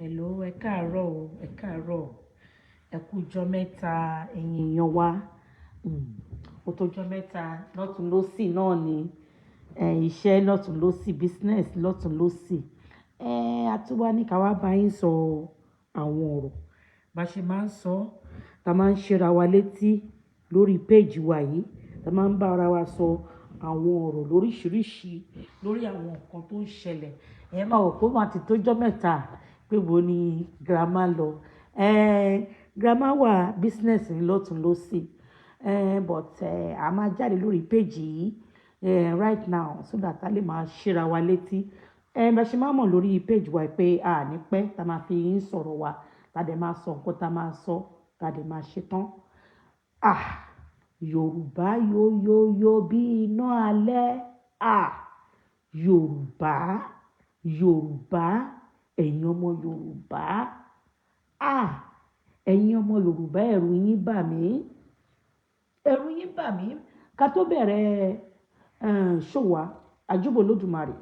Hello, ẹ káàárọ̀ o, ẹ káàárọ̀. Ẹ kú ọjọ́ mẹ́ta, ẹ̀yin èèyàn wa. Ó tó ọjọ́ mẹ́ta, lọ́tùn lósì náà ni. Iṣẹ́ lọ́tùn lósì, business lọ́tùn lósì. A tún wá ní ká wá bá yín sọ àwọn ọ̀rọ̀. Bá ṣe máa ń sọ, ta máa ń ṣe ra wa létí lórí page wa yìí. Ta máa ń bá ara wa sọ àwọn ọ̀rọ̀ lóríṣiríṣi lórí àwọn nǹkan tó ń ṣẹlẹ̀. Ẹ máa wò pé ó máa ti tó ọjọ́ mẹ́ta pé bo ni grandma lọ. Grandma wà, business ní lọ́tùn lósì. But a máa jáde lórí page yìí right now so that a lè máa ṣe ra wa létí. Bá ṣe máa mọ̀ lórí page wa pé a ní pẹ́ ta máa fi ń sọ̀rọ̀ wa, ta dẹ̀ máa sọ nǹkan ta máa sọ, ta dẹ̀ máa ṣe tán. Ah! Yorùbá yo yo yo bí iná alẹ́. Ah! Yorùbá, Yorùbá, ẹ̀yin ọmọ Yorùbá. Ah! Ẹ̀yin ọmọ Yorùbá, ẹ̀rù yín bà mí. Ẹ̀rù yín bà mí. Ká tó bẹ̀rẹ̀ show wa, àjúbà Olódùmarè,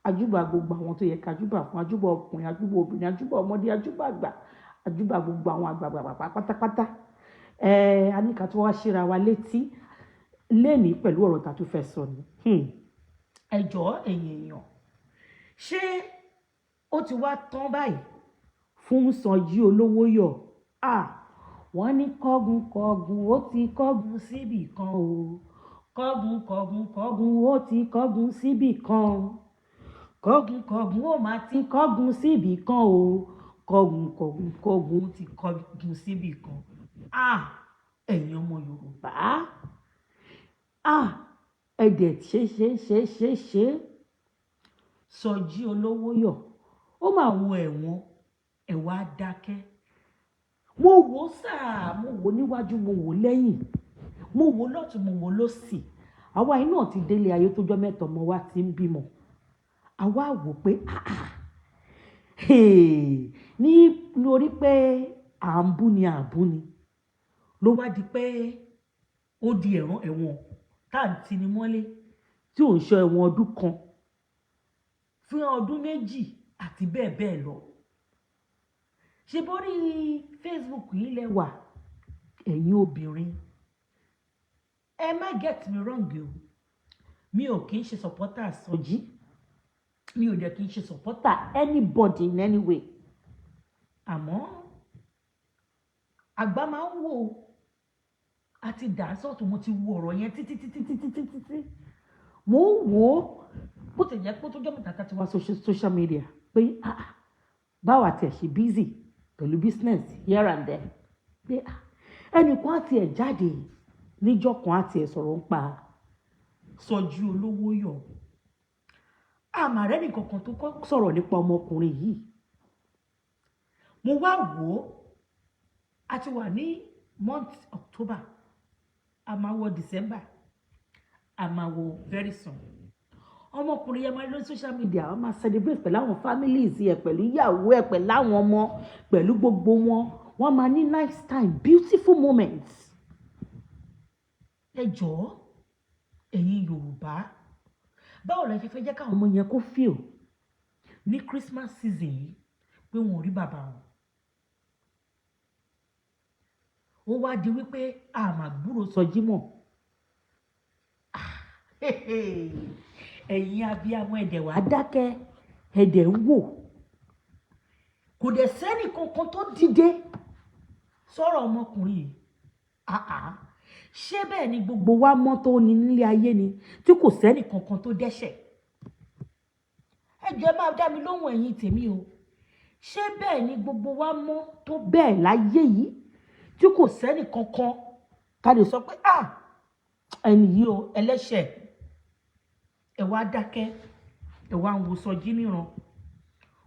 àjúbà gbogbo àwọn tó yẹ ká júbà fún, àjúbà ọkùnrin, àjúbà obìnrin, àjúbà ọmọdé, àjúbà àgbà, àjúbà gbogbo àwọn àgbààgbà pátápátá. A ní ká tó wá ṣe ra wa létí lénìí pẹ̀lú ọ̀rọ̀ ta tó fẹ́ sọ ni. Ẹ jọ̀ọ́, ẹ̀yin èèyàn, ṣé ó ti wá tán báyìí fún Sọjí Olówóyọ̀? Ah! Wọ́n ní kọ́gun kọ́gun, ó ti kọ́gun síbì kan o. Kọ́gun kọ́gun kọ́gun, ó ti kọ́gun síbì kan. Kọ́gun kọ́gun, ó máa ti kọ́gun síbì kan o. Kọ́gun kọ́gun kọ́gun, ó ti kọ́gun síbì kan. Ah! Ẹ̀yin ọmọ Yorùbá. Ah! Ẹ dẹ̀ ṣe ṣe ṣe ṣe ṣe. Sọjí Olówóyọ̀, ó máa wo ẹ̀wọ̀n, ẹ̀ wá dákẹ́. Mo wò ó sáà, mo wò ó níwájú, mo wò ó lẹ́yìn, mo wò ó lọ́tùn, mo wò ó lósì. Àwa yìí náà ti délé ayé tó jọ́ mẹ́ta, ọmọ wa ti ń bímọ. Àwa wò pé, ah ah, hey, ní lórí pé à ń bú ni, à ń bú ni, ló wá di pé ó di ẹ̀wọ̀n, ẹ̀wọ̀n tá à ń tini mọ́lé, tí ò ń ṣe ẹ̀wọ̀n ọdún kan, fún ọdún 2 àti bẹ́ẹ̀ bẹ́ẹ̀ lọ. Ṣe bórí Facebook yìí lẹ wà, ẹ̀yin obìnrin? Ẹ má get me wrong o, mi ò kì í ṣe supporter Sọjí, mi ò dẹ̀ kì í ṣe supporter anybody in any way, àmọ́ àgbà máa ń wò ó àti dà sọ́tún. Mo ti wo ọ̀rọ̀ yẹn títí títí títí títí tí mo ń wò ó, bó ti jẹ́ pé tó jọ́ mẹ́ta tá ti wá social media pé, ah ah, báwa tiẹ̀ ṣe busy pẹ̀lú business here and there, pé ah, ẹnìkan á tiẹ̀ jáde níjọ́ kan, á tiẹ̀ sọ̀rọ̀ ń pa Sọjí Olówóyọ̀. Àmàrẹ́ nìkankan tó kọ́ sọ̀rọ̀ nípa ọmọkùnrin yìí. Mo wá wò ó, a ti wà ní month October, a máa wọ December, a máa wọ very soon. Ọmọkùnrin yẹn máa lórí social media, wọ́n máa celebrate pẹ̀lú àwọn families ẹ̀, pẹ̀lú ìyàwó ẹ̀, pẹ̀lú àwọn ọmọ, pẹ̀lú gbogbo wọn. Wọ́n máa ní nice time, beautiful moments. Ẹ jọ̀ọ́, ẹ̀yin Yorùbá, báwo la ṣe fẹ́ jẹ́ káwọn ọmọ yẹn kó feel ní Christmas season yìí pé wọn ò rí bàbá wọn? Ó wá di wípé àmàgbúrò Sọjí mọ́. Ẹ̀yin abiyamọ, ẹ̀dẹ̀ wá dákẹ́, ẹ̀dẹ̀ ń wò, kò dẹ̀ sẹ́nì kankan tó dìde sọ̀rọ̀ ọmọkùnrin yìí. Ah ah, ṣé bẹ́ẹ̀ ni gbogbo wa mọ́ tó ní nílé ayé ni tí kò sẹ́nì kankan tó dẹ́ṣẹ̀? Ẹ jọ̀ọ́, ẹ máa dá mi lóhùn, ẹ̀yin tèmi o. Ṣé bẹ́ẹ̀ ni gbogbo wa mọ́ tó bẹ́ẹ̀ láyé yìí tí kò sẹ́nì kankan ká lè sọ pé, ah, ẹni yìí o, ẹlẹ́ṣẹ̀? Ẹ wá dákẹ́, ẹ wá ń wo Sọjí níran,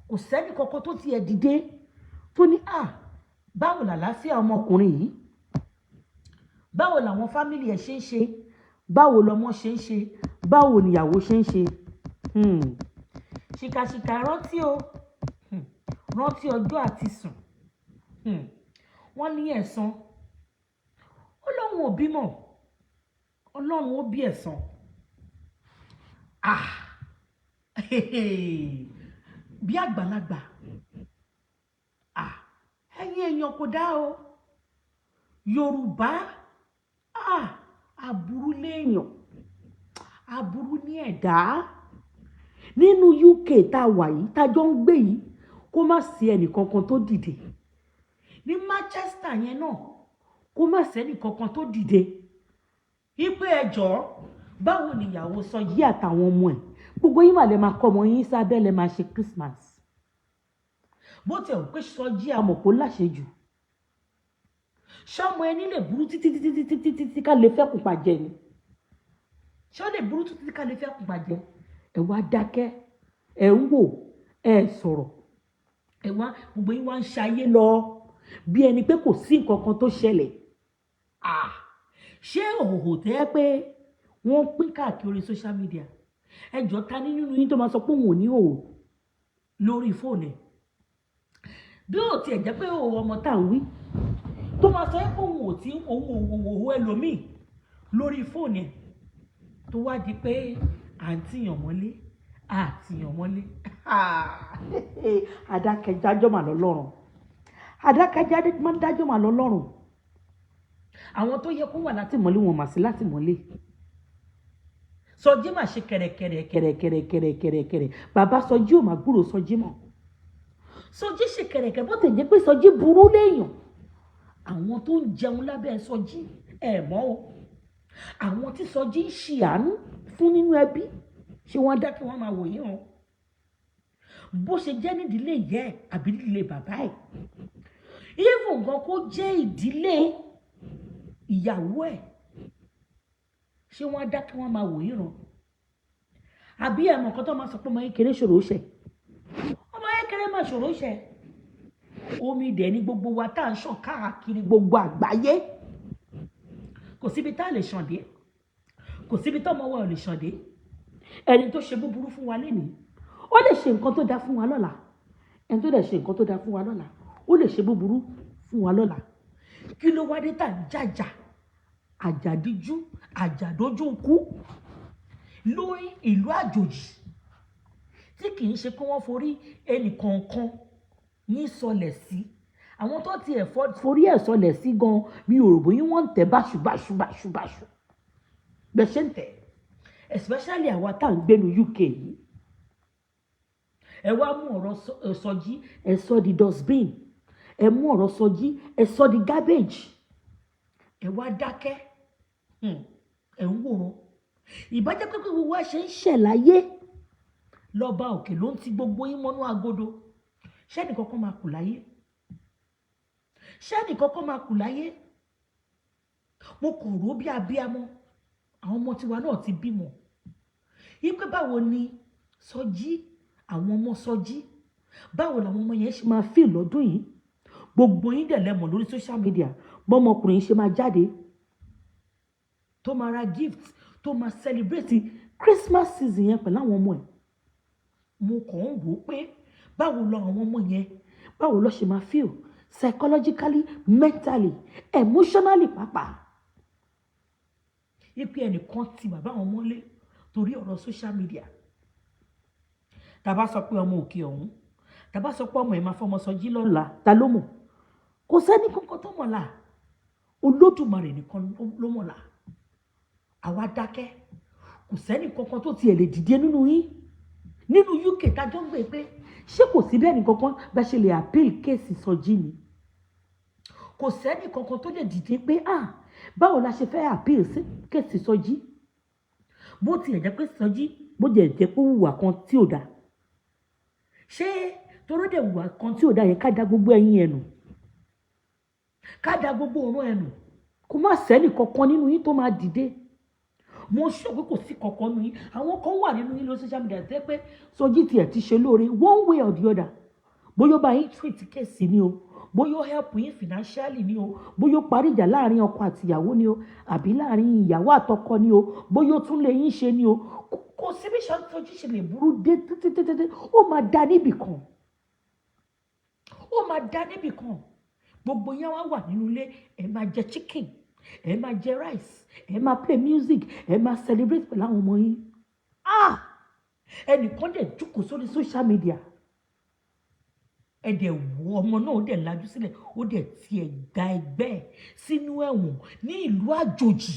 kò sẹ́nì kankan tó tiẹ̀ dìde tó ní, ah, báwo làlàáfíà ọmọkùnrin yìí? Báwo làwọn family ẹ̀ ṣe ń ṣe? Báwo lọmọ ṣe ń ṣe? Báwo níyàwó ṣe ń ṣe? Ṣìkàṣìkà, rántí o, rántí ọjọ́ àti sùn. Wọ́n ní ẹ̀san, ó lóun ò bímọ, Ọlọ́run ó bí ẹ̀san. Ah, bí àgbàlagbà. Ẹ̀yin èèyàn, kò dá o. Yorùbá, ah, aburú léèyàn, aburú ní ẹ̀dá. Nínú UK tá a wà yìí, tá a jọ ń gbé yìí, kó má sí ẹnìkankan tó dìde. Ní Manchester yẹn náà, kó má sí ẹnìkankan tó dìde ipe ẹjọ́, báwo ni ìyàwó Sọjí àtàwọn ọmọ ẹ̀? Gbogbo yín mà lè máa kọ́ ọmọ yín sábẹ́, lè máa ṣe Christmas. Bó tiẹ̀ wò pé Sọjí àmọ̀pọ̀ láṣejù, ṣọmọ ẹni lè burú títí títí títí títí tí ká lè fẹ́ kùn pàjẹ́ ni? Ṣé ó lè burú títí ká lè fẹ́ kùn pàjẹ́? Ẹ wá dákẹ́, ẹ ń wò, ẹ sọ̀rọ̀, ẹ wá gbogbo yín wá ń ṣayé lọ bí ẹni pé kò sí nǹkan kan tó ṣẹlẹ̀. Ah, ṣé òhòhò tẹ́ ẹ pé wọ́n pín káàkiri social media? Ẹ jọ, ta ní nínú yín tó máa sọ pé òun ò ní òhò lórí fóònù ẹ̀? Bí ó tiẹ̀ jẹ́ pé òhò ọmọ tá à ń wí tó máa sọ pé òun ò tí òun òhò ẹlòmíì lórí fóònù ẹ̀, tó wá di pé à ń tìyàn mọ́lé, àtìyàn mọ́lé. Adákẹ́jájọ́ mà lọ́lọ́run, adákẹ́jájọ́ máa ń dájọ́ mà lọ́lọ́run. Àwọn tó yẹ kó wà látìmọ́lé, wọn mà sí látìmọ́lé. Sọjí mà ṣe kẹ̀rẹ̀kẹ̀rẹ̀ kẹ̀rẹ̀kẹ̀rẹ̀ kẹ̀rẹ̀kẹ̀rẹ̀. Bàbá Sọjí ò mà gbúrò Sọjí mọ́. Sọjí ṣe kẹ̀rẹ̀kẹ̀rẹ̀. Bó tẹ̀ jẹ́ pé Sọjí burú léèyàn, àwọn tó ń jẹun lábẹ́ Sọjí ẹ̀ mọ́ o, àwọn tí Sọjí ń ṣì àánú fún nínú ẹbí, ṣé wọ́n dá kí wọ́n máa wò yín o? Bó ṣe jẹ́ nídìílé ìyá ẹ̀ àbí nídìílé bàbá ẹ̀, even gan kó jẹ́ ìdílé ìyàwó ẹ̀, ṣé wọ́n á dá kí wọ́n máa wò yín ràn? Àbí ẹ̀mọ̀ kan tó máa sọ pé ọmọ kékeré ṣòro ṣẹ̀, ọmọ kékeré máa ṣòro ṣẹ̀. Omi dẹ̀ ní gbogbo wa tá à ń ṣàn káàkiri gbogbo àgbáyé. Kò síbi tá a lè ṣàn dé, kò síbi tó ọmọ wa ò lè ṣàn dé. Ẹni tó ṣe búburú fún wa lénìí, ó lè ṣe nǹkan tó dáa fún wa lọ́la. Ẹni tó dẹ̀ ṣe nǹkan tó dáa fún wa lọ́la, ó lè ṣe búburú fún wa lọ́la. Kí ló wá dé tá à ń jàjà àjàdíjú, àjàdójú kú lórí ìlú àjòjì tí kì í ṣe pé wọ́n forí ẹnìkọ̀ọ̀kan yín sọlẹ̀ sí? Àwọn tó tiẹ̀ forí ẹ̀ sọlẹ̀ sí gan, mi ò rò bóyá wọ́n ń tẹ̀ báṣu báṣu báṣu báṣu bẹ́ẹ̀ ṣe ń tẹ̀, especially àwa tá à ń gbénu UK yìí. Ẹ wá mú ọ̀rọ̀ Sọjí, ẹ sọ di dustbin. Ẹ mú ọ̀rọ̀ Sọjí, ẹ sọ di garbage. Ẹ wá dákẹ́, ẹ ń wòran. Ìbájẹ́ pé gbogbo wa ṣe ń ṣẹ̀ láyé, lọ́ba òkè ló ń ti gbogbo yín mọ́nú agodo. Ṣẹ́ni kankan máa kù láyé? Ṣẹ́ni kankan máa kù láyé? Mo kàn rò bí abíamọ, àwọn ọmọ tiwa náà ti bímọ ipe, báwo ni Sọjí, àwọn ọmọ Sọjí, báwo làwọn ọmọ yẹn ṣe máa feel lọ́dún yìí? Gbogbo yín dẹ̀ lẹ́mọ̀ lórí social media bọ́mọkùnrin ṣe máa jáde, tó máa ra gift, tó máa celebrate Christmas season yẹn pẹ̀lú àwọn ọmọ ẹ̀. Mo kàn ń wò ó pé báwo lọ àwọn ọmọ yẹn, báwo lọ ṣe máa feel psychologically, mentally, emotionally pàápàá, ipe ẹnìkan ti bàbá àwọn mọ́lé torí ọ̀rọ̀ social media. Tàbá sọ pé ọmọ òkè ọ̀hún, tàbá sọ pé ọmọ ẹ̀ máa fọmọ Sọjí lọ́la, ta ló mọ̀? Kò sẹ́ni kankan tó mọ̀ là. Olódùmarè nìkan ló mọ̀ là. Àwa dákẹ́, kò sẹ́ni kankan tó tiẹ̀ lè dìde nínú yín nínú UK tájọ́ ń gbé pé ṣé kò sí bẹ́ẹ̀ ní kankan bá ṣe lè appeal case Sọjí ni? Kò sẹ́ni kankan tó lè dìde pé, ah, báwo la ṣe fẹ́ appeal sí case Sọjí? Bó tiẹ̀ jẹ́ pé Sọjí, bó tiẹ̀ jẹ́ pé ó hùwà kan tí ò dáa, ṣé toró dẹ̀ hùwà kan tí ò dáa yẹn, ká da gbogbo ẹyin ẹ̀ nù, ká da gbogbo òórùn ẹ̀ nù? Kó má sẹ́ni kankan nínú yín tó máa dìde. Mo sọ pé kò sí kankan nínú yín. Àwọn kan wà nínú yín lórí social media tẹ́ pé Sọjí tiẹ̀ ti ṣe lóore one way or the other, bóyá ó bá yín treat case ni o, bóyá ó help yín financially ni o, bóyá ó parí ìjà láàrin ọkọ àti ìyàwó ni o, àbí láàrin ìyàwó àtọkọ ni o, bóyá ó tún lè yín ṣe ni o. Kò sí bí Sọjí ṣe lè burú dé títí, ó máa da níbì kan, ó máa da níbì kan. Gbogbo yẹn wá wà nínú ilé, ẹ máa jẹ chicken, ẹ máa jẹ rice, ẹ máa play music, ẹ máa celebrate pẹ̀lú àwọn ọmọ yín. Ah, ẹnìkan dẹ̀ jókòó sórí social media. Ẹ dẹ̀ wo ọmọ náà, ó dẹ̀ lajú sílẹ̀, ó dẹ̀ tiẹ̀ gba ẹgbẹ́ ẹ̀ sínú ẹ̀wọ̀n ní ìlú àjòjì.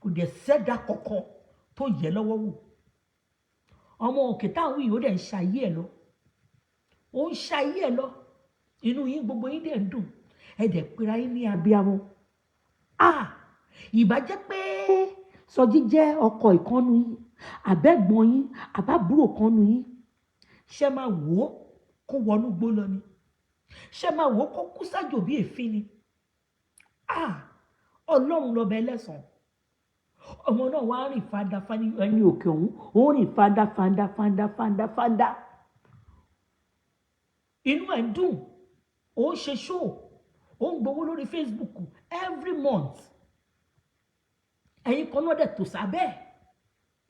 Kò dẹ̀ sẹ́dá kankan tó yẹ lọ́wọ́ wò. Ọmọ òkè táwọn yìí, ó dẹ̀ ń ṣayé ẹ̀ lọ, ó ń ṣayé ẹ̀ lọ. Inú yín, gbogbo yín dẹ̀ ń dùn. Ẹ dẹ̀ pera yín ní abiyamọ. Ah, ìbá jẹ́ pé Sọjí jẹ́ ọkọ ìkànnù yín, àbẹ́gbọ́n yín, àbábúrò kànnù yín, ṣé máa wò ó kó wọnú gbó lọ ni? Ṣé máa wò ó kó kú sájò bí èéfín ni? Ah, Ọlọ́run lọ́ba ẹlẹ́sàn. Ọmọ náà wá rìn fandafanda ẹni òkè ọ̀hún, ó rìn fandafanda fandafanda fanda. Inú ẹ̀ ń dùn, ó ń ṣe show, ó ń gbowó lórí Facebook every month. Ẹ̀yin kan náà dẹ̀ tò sábẹ́ ẹ̀,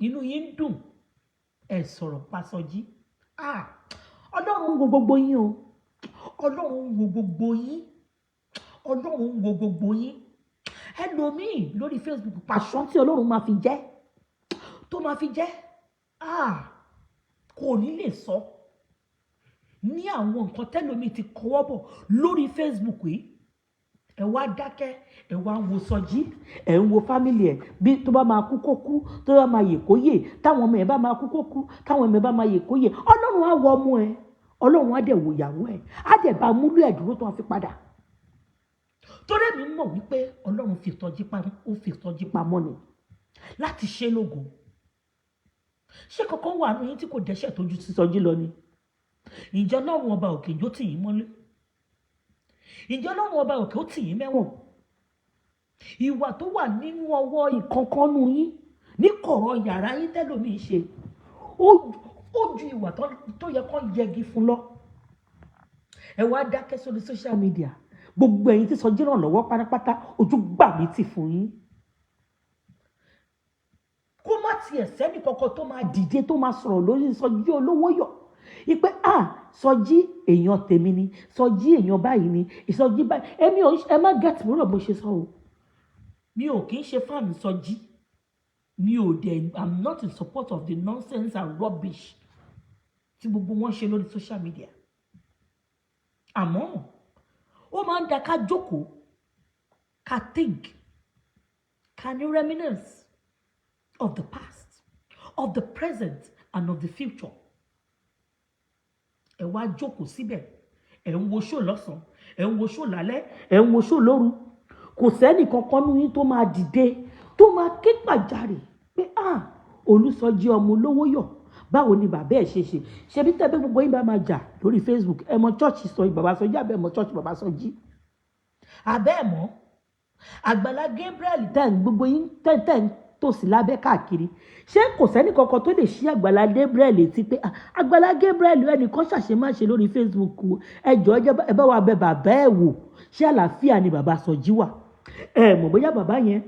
inú yín ń dùn, ẹ̀ sọ̀rọ̀ pa Sọjí. Ah, Ọlọ́run ń wo gbogbo yín o. Ọlọ́run ń wo gbogbo yín. Ọlọ́run ń wo gbogbo yín. Ẹlòmíì lórí Facebook, pàṣán tí Ọlọ́run máa fi jẹ́, tó máa fi jẹ́, ah, kò ní lè sọ ní àwọn nǹkan tẹ́lòmíì ti kọwọ́ bọ̀ lórí Facebook yìí. Ẹ wá dákẹ́, ẹ wá ń wo Sọjí, ẹ ń wo family ẹ. Bí tó bá máa kú kó kú, tó bá máa yè kó yè, táwọn ọmọ ẹ bá máa kú kó kú, táwọn ọmọ ẹ bá máa yè kó yè. Ọlọ́run á wọ ọmọ ẹ, Ọlọ́run á dẹ̀ wò ìyàwó ẹ, á dẹ̀ bá múlò ẹ̀ dúró tó wọn fi padà. Torí èmi mọ̀ wípé Ọlọ́run fi ìtọ́jú pamọ́, ó fi ìtọ́jú pamọ́ ni láti ṣe lógo. Ṣé kankan wà nínú yín tí kò dẹ́ṣẹ̀ tó ju sísọjí lọ ni? Ìjọ Ọlọ́run ọba òkè ìjó tì yín mọ́lé? Ìjọ Ọlọ́run ọba òkè ó tì yín mẹ́wọ̀n? Ìwà tó wà nínú ọwọ́ ìkankanú yín ní kọ̀rọ̀ yàrá yín tẹ́lòmíì ṣe, ó ju ìwà tó yẹ kó yẹgi fún lọ. Ẹ wá dákẹ́ sórí social media. Gbogbo ẹ̀yin tí Sọjí ràn lọ́wọ́ pátápátá, ojú gbà mí tì fún yín. Kó má tiẹ̀ sẹ́ni kankan tó máa dìde, tó máa sọ̀rọ̀ lórí Sọjí olówó yọ̀ ipe, ah, Sọjí èèyàn tèmi ni, Sọjí èèyàn báyìí ni, Sọjí báyìí. Èmi ò, ẹ má get me wrong bó ṣe sọ o. Mi ò kì í ṣe fan Sọjí. Mi ò dẹ̀, I'm not in support of the nonsense and rubbish tí gbogbo wọn ṣe lórí social media. Àmọ́ ó máa ń da ká jókòó, ká think, ká ní reminisce of the past, of the present and of the future. Ẹ wá jókòó síbẹ̀, ẹ ń wo show lọ́sàn-án, ẹ ń wo show lálẹ́, ẹ ń wo show lóru. Kò sẹ́nì kankan nínú yín tó máa dìde, tó máa ké pàjáre pé, ah, Olúsọjí ọmọ olówó yọ̀, báwo ni bàbá ẹ̀ ṣe ṣe? Ṣebí tẹ́bí gbogbo yín bá máa jà lórí Facebook, ẹ mọ church sọ bàbá Sọjí, àbẹ́ mọ church bàbá Sọjí, àbẹ́ ẹ̀ mọ́ Àgbàlá Gabriel tẹ́ ń gbogbo yín tẹ́ ń tòsí lábẹ́ káàkiri? Ṣé kò sẹ́ni kankan tó lè ṣí Àgbàlá Gabriel létí pé, ah, Àgbàlá Gabriel, ẹnìkan ṣàṣemáṣe lórí Facebook, ẹ jọ̀ọ́, ẹ bá wa bẹ bàbá ẹ̀ wò, ṣé àlàáfíà ni bàbá Sọjí wà? Ẹ mọ̀ bóyá bàbá yẹn,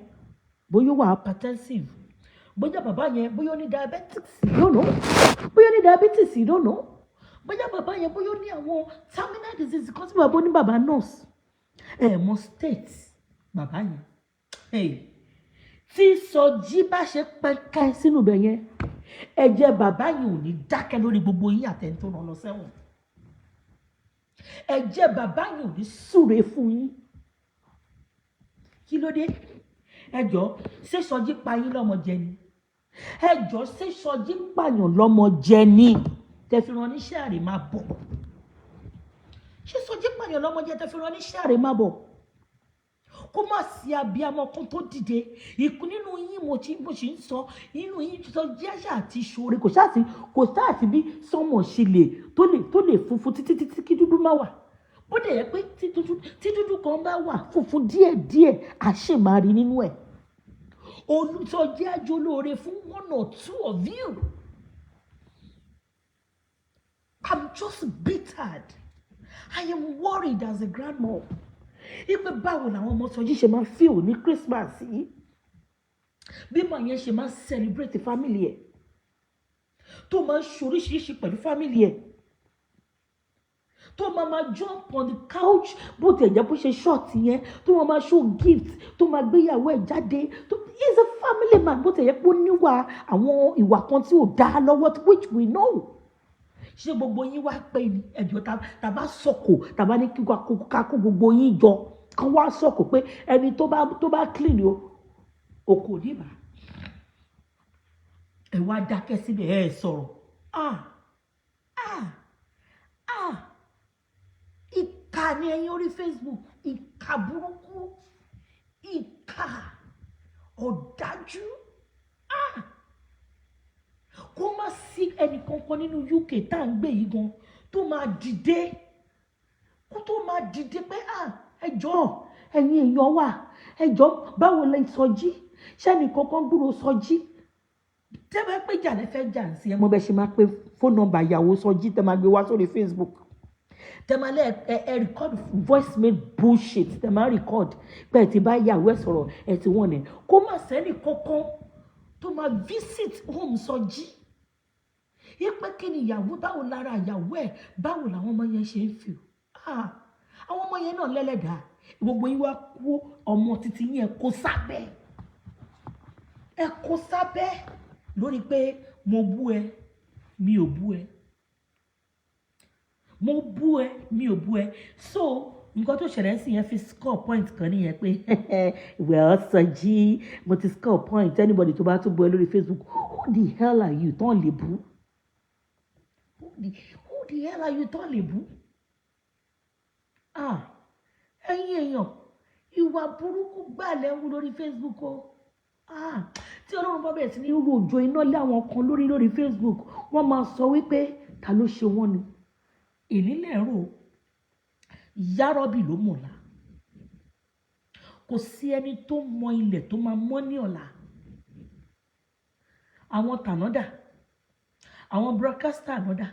bóyá ó wà hypertensive, bóyá bàbá yẹn, bóyá ó ní diabetes, you don't know. Bóyá ó ní diabetes, you don't know. Bóyá bàbá yẹn, bóyá ó ní àwọn terminal disease kan tí bàbá ó ní, bàbá nurse. Ẹ mọ̀ state bàbá yẹn. Hey, tí Sọjí bá ṣe pẹ́ńkẹ́ sínú ibẹ̀ yẹn, ẹ̀jẹ̀ bàbá yẹn ò ní dákẹ́ lórí gbogbo yín àtẹni tó rán lọ sẹ́wọ̀n. Ẹ̀jẹ̀ bàbá yẹn ò ní súre fún yín. Kí ló dé? Ẹ jọ̀ọ́, ṣé Sọjí pa yín lọ́mọ jẹ ni? Ẹ jọ̀ọ́, ṣé Sọjí pààyàn lọ́mọ jẹ ni tẹ fi rán níṣẹ́ àrè máa bọ̀? Ṣé Sọjí pààyàn lọ́mọ jẹ tẹ fi rán níṣẹ́ àrè máa bọ̀? Kó má sí abiyamọ kan tó dìde ìkú nínú yín. Mo ti bó ṣe ń sọ nínú yín, Sọjí àṣà àti ṣoore, kò ṣáà sí bí sọmọ ṣe lè tó lè funfun títí títí kí dúdú má wà. Bó dẹ̀ yẹ pé tí dúdú kan bá wà, funfun díẹ̀ díẹ̀ á ṣì máa rí nínú ẹ̀. Olùsọjí ajolóore fún one or two of you. I'm just bittered. I am worried as a grandma ipe báwo làwọn ọmọ Sọjí ṣe máa feel ní Christmas yìí, bí màá yẹn ṣe máa celebrate family ẹ̀, tó máa ń ṣoríṣiríṣi pẹ̀lú family ẹ̀, tó máa máa jump on the couch, bó tiẹ̀ jẹ́ bó ṣe short yẹn, tó máa máa show gift, tó máa gbéyàwó ẹ̀ jáde, tó he is a family man. Bó tiẹ̀ jẹ́ pé ó níwà àwọn ìwà kan tí ò dáa lọ́wọ́, which we know. Ṣé gbogbo yín wá pé ni? Ẹjọ́, tá bá sọ̀kò, tá bá ní kí ká kó gbogbo yín jọ, kán wá sọ̀kò pé ẹni tó bá clean o, òkò níbà. Ẹ wá dákẹ́ síbẹ̀, ẹ sọ̀rọ̀. Ah, ah, ah, ìkà ni ẹ̀yin orí Facebook. Ìkà burúkú, ìkà ọ̀dájú. Ah, kó má sí ẹnì kankan nínú UK tá à ń gbé yìí gan tó máa dìde, kó tó máa dìde pé, "Ah, ẹ jọ̀ọ́, ẹ̀yin èèyàn wà, ẹ jọ̀ọ́, báwo lẹ Sọjí? Ṣẹ́ni kankan gbúrò Sọjí?" Tẹ́ bá pé jà lẹ fẹ́ jà sí, ẹ mọ bẹ́ẹ̀ ṣe máa pe phone number ìyàwó Sọjí, tẹ́ máa gbé wá sórí Facebook, tẹ́ máa lẹ́ ẹ record voice mail bullshit, tẹ́ máa record pé ẹ ti bá ìyàwó ẹ sọ̀rọ̀, ẹ ti wọ́n ẹ̀. Kó má sẹ́ni kankan tó máa visit home Sọjí ipe kí ni ìyàwó, báwo lára ìyàwó ẹ, báwo làwọn ọmọ yẹn ṣe ń fi. Ah, àwọn ọmọ yẹn náà lẹ́lẹ́dàá. Gbogbo yín wá kó ọmọ títí yín, ẹ kó sábẹ́, ẹ kó sábẹ́ lórí pé mo bú ẹ, mi ò bú ẹ, mo bú ẹ, mi ò bú ẹ. So nǹkan tó ṣẹlẹ̀ sí yẹn fi score point kan nìyẹn pé, well, Sọjí, mo ti score point. Anybody tó bá tún bú ẹ lórí Facebook, who the hell are you tán lè bú? Who the hell are you tán lè bú? Ah, ẹ̀yin èèyàn, ìwà burúkú gbà lẹ́wù lórí Facebook o. Ah, tí Ọlọ́run bá bẹ̀rẹ̀ sí ní rọ̀jò iná lé àwọn kan lórí Facebook, wọ́n máa sọ wípé ta ló ṣe wọ́n ni. Ìnílẹ̀ rò yárọ́bì ló mọ̀lá. Kò sí ẹni tó mọ ilẹ̀ tó máa mọ́ ní ọ̀la. Àwọn tànádà, àwọn broadcaster ànádà,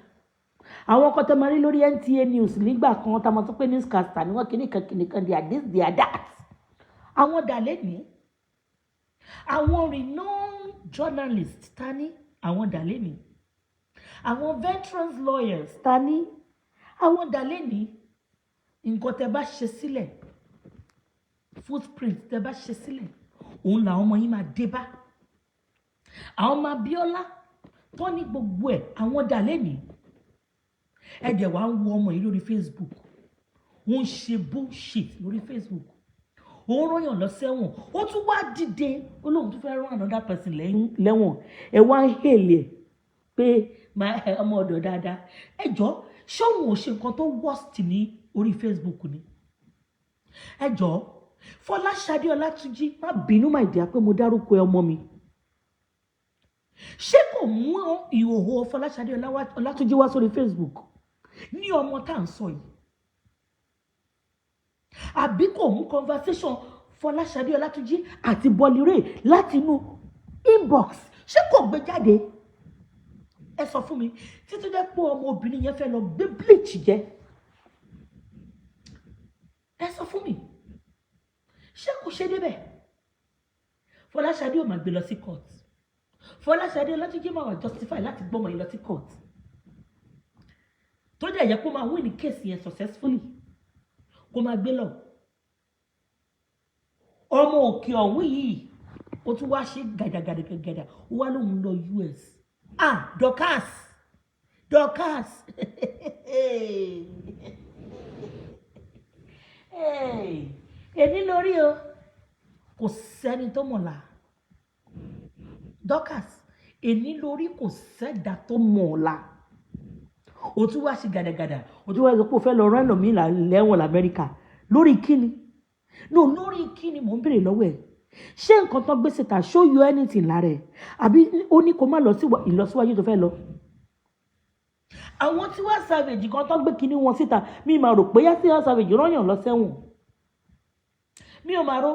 àwọn kan tó máa rí lórí NTA News nígbà kan, tá a máa sọ pé newscaster ni wọ́n, kìnnìkan kìnnìkan, they are this, they are that, àwọn dà lẹ́nìí? Àwọn renowned journalists ta ní, àwọn dà lẹ́nìí? Àwọn veterans lawyers ta ní, àwọn dà lẹ́nìí? Nǹkan tẹ́ bá ṣe sílẹ̀, footprint tẹ́ bá ṣe sílẹ̀, òun làwọn ọmọ yín máa dé bá. Àwọn ọmọ Abíọ́lá tó ní gbogbo ẹ̀, àwọn dà lẹ́nìí? Ẹ dẹ̀ wá ń wo ọmọ yìí lórí Facebook, ó ń ṣe bullshit lórí Facebook, ó ń rányàn lọ sẹ́wọ̀n, ó tún wá dìde, ó lóun tún fẹ́ rán another person lẹ́wọ̀n. Ẹ wá ń hèlè ẹ̀ pé ọmọ ọ̀dọ̀ dáadáa. Ẹ jọ, ṣóun ò ṣe nǹkan tó worst ní orí Facebook ni? Ẹ jọ, Fọláṣadé Ọlátúnjí, má bínú, my dear, pé mo dárúkọ ẹ, ọmọ mi. Ṣé kò mú ìhòòhò Fọláṣadé Ọlátúnjí wá sórí Facebook ní ọmọ tá à ń sọ yìí? Àbí kò mú conversation Fọláṣadé Ọlátúnjí àti Bọ́lírè láti inú inbox, ṣé kò gbé jáde? Ẹ sọ fún mi. Títí dẹ́ pé ọmọbìnrin yẹn fẹ́ lọ gbé bleach jẹ. Ẹ sọ fún mi, ṣé kò ṣe débẹ̀? Fọláṣadé ò máa gbé lọ sí court. Fọláṣadé Ọlátúnjí máa wà justify láti gbọ́mọ yìí lọ sí court, tó dẹ̀ yẹ kó máa win case yẹn successfully, kó máa gbé lọ. Ọmọ òkè ọ̀hún yìí, ó tún wá ṣe gàdàgàdàgàdà, ó wá lóun lọ US. Ah, Dorcas, Dorcas, hey, èmi lórí o, kò sẹ́ni tó mọ̀la. Dorcas, èmi lórí, kò sẹ́dá tó mọ̀ ọ̀la. O tún wá ṣe gàdàgàdà, o tún wá sọ pé o fẹ́ lọ rán ẹlòmíì lẹ́wọ̀n lamẹ́ríkà. Lórí kíni? No, lórí kíni mò ń béèrè lọ́wọ́ ẹ̀? Ṣé nǹkan tán gbé síta, ṣó yọ anything lára ẹ̀? Àbí ó ní kó má lọ sí ìlọsíwájú tó fẹ́ lọ? Àwọn Tiwa Savage kan tán gbé kinní wọn síta, mi máa rò pé yá Tiwa Savage rányàn lọ sẹ́wọ̀n, mi ò máa rò.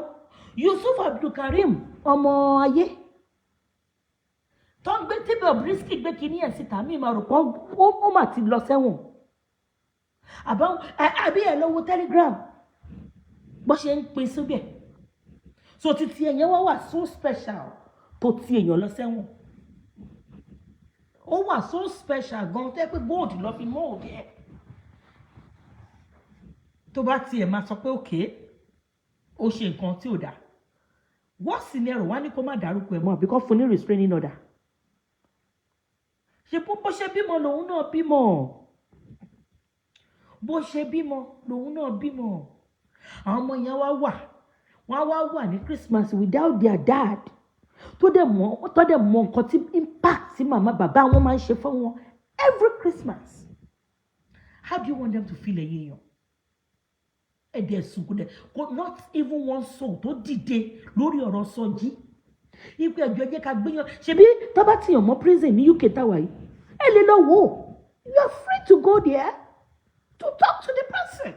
Yusuf Abdulkareem, ọmọ ayé tó ń gbé tí Bobrisky gbé kinní ẹ̀ síta, mi máa rò pé ó mà ti lọ sẹ́wọ̀n. Àbí ẹ̀ lọ́wọ́ Telegram bó ṣe ń pín síbẹ̀. So títí ẹ̀yẹn wá wà so special tó ti èèyàn lọ sẹ́wọ̀n, ó wà so special gan tó yẹ pé gold lọ fi mold ẹ̀. Tó bá tiẹ̀ máa sọ pé òkè ó ṣe nǹkan tí ò dáa, wọ́n sì ní ẹrù wá ní kó má dárúkọ ẹ̀ mọ́, àbí kó fún ní restraining order. Ṣe bó ṣe bímọ lòun náà bímọ, bó ṣe bímọ lòun náà bímọ. Àwọn ọmọ yẹn wá wà, wọ́n wá wà ní Christmas without their dad, tó dẹ̀ mọ̀ nǹkan tí impact tí màmá bàbá wọn máa ń ṣe fún wọn every Christmas. How do you want them to feel? Ẹ̀yin èèyàn, ẹ̀dẹ̀ sùn, kò dẹ̀ kò not even one soul tó dìde lórí ọ̀rọ̀ Sọjí ipe ẹjọ́ jẹ́ ká gbéyàn. Ṣebí tó bá tìyàn mọ́ prison ní UK táwa yìí, ẹ lè lọ wò ó. You are free to go there to talk to the person.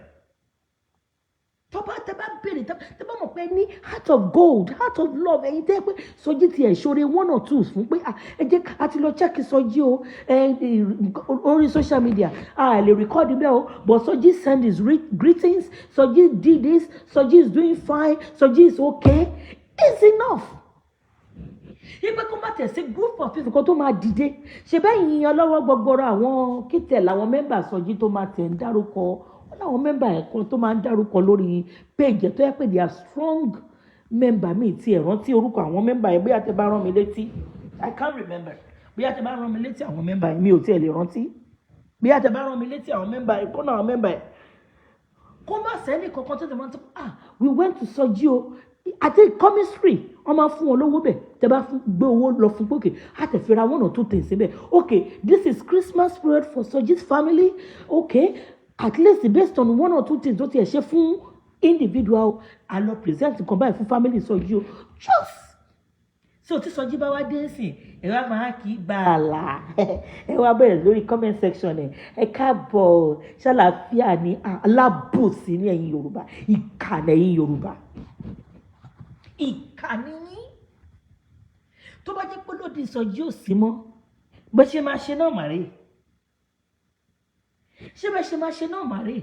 Tó bá tẹ bá béèrè, tẹ bá mọ̀ pé ní heart of gold, heart of love, ẹ̀yin tẹ́ pé Sọjí tiẹ̀ ṣoore one or two fún pé, ah, ẹ jẹ́ ká ti lọ check Sọjí o, ẹ orí social media, a lè record bẹ́ẹ̀ o, but Sọjí send his greetings, Sọjí did this, Sọjí is doing fine, Sọjí is okay, it's enough. Ipe kó má tẹ̀ sí group of people kan tó máa dìde ṣe bẹ́ẹ̀ yìnyín lọ́wọ́ gbọgbọrọ. Àwọn kìtẹ̀ làwọn member Sọjí tó máa tẹ̀ ń dárúkọ wọn, láwọn member ẹ̀ kan tó máa ń dárúkọ lórí page tó yẹ pé they are strong member. Mi ti ẹ̀ rántí orúkọ àwọn member ẹ̀. Bóyá tẹ bá rán mi létí, I can't remember. Bóyá tẹ bá rán mi létí àwọn member ẹ̀, mi ò tiẹ̀ lè rántí. Bóyá tẹ bá rán mi létí àwọn member ẹ̀ kọ́nà, àwọn member ẹ̀, kó má sẹ́ni kankan tó ti máa ń tó, "Ah, we went to Sọjí o." Àti commissary, wọ́n máa fún wọn lówó bẹ̀. Tẹ́ bá fún gbé owó lọ fún pókè, á tẹ̀ fi ra one or two things síbẹ̀. Okay, this is Christmas period for Sọjí's family. Okay, at least based on one or two things tó tiẹ̀ ṣe fún individual, a lọ present nǹkan báyìí fún family Sọjí o. Just so tí Sọjí bá wá dé sí, ẹ wá máa kí í gbààlà, ẹ wá bẹ̀rẹ̀ lórí comment section, ẹ ẹ káàbọ̀, ṣàlàáfíà ní. Alábòsí ní ẹ̀yin Yorùbá, ìkà lẹ́yìn Yorùbá, ìkà ni yín. Tó bá jẹ́ pé lóde Sọjí ò sí mọ́, bó ṣe máa ṣe náà màrè, ṣé bẹ́ẹ̀ ṣe máa ṣe náà màrè?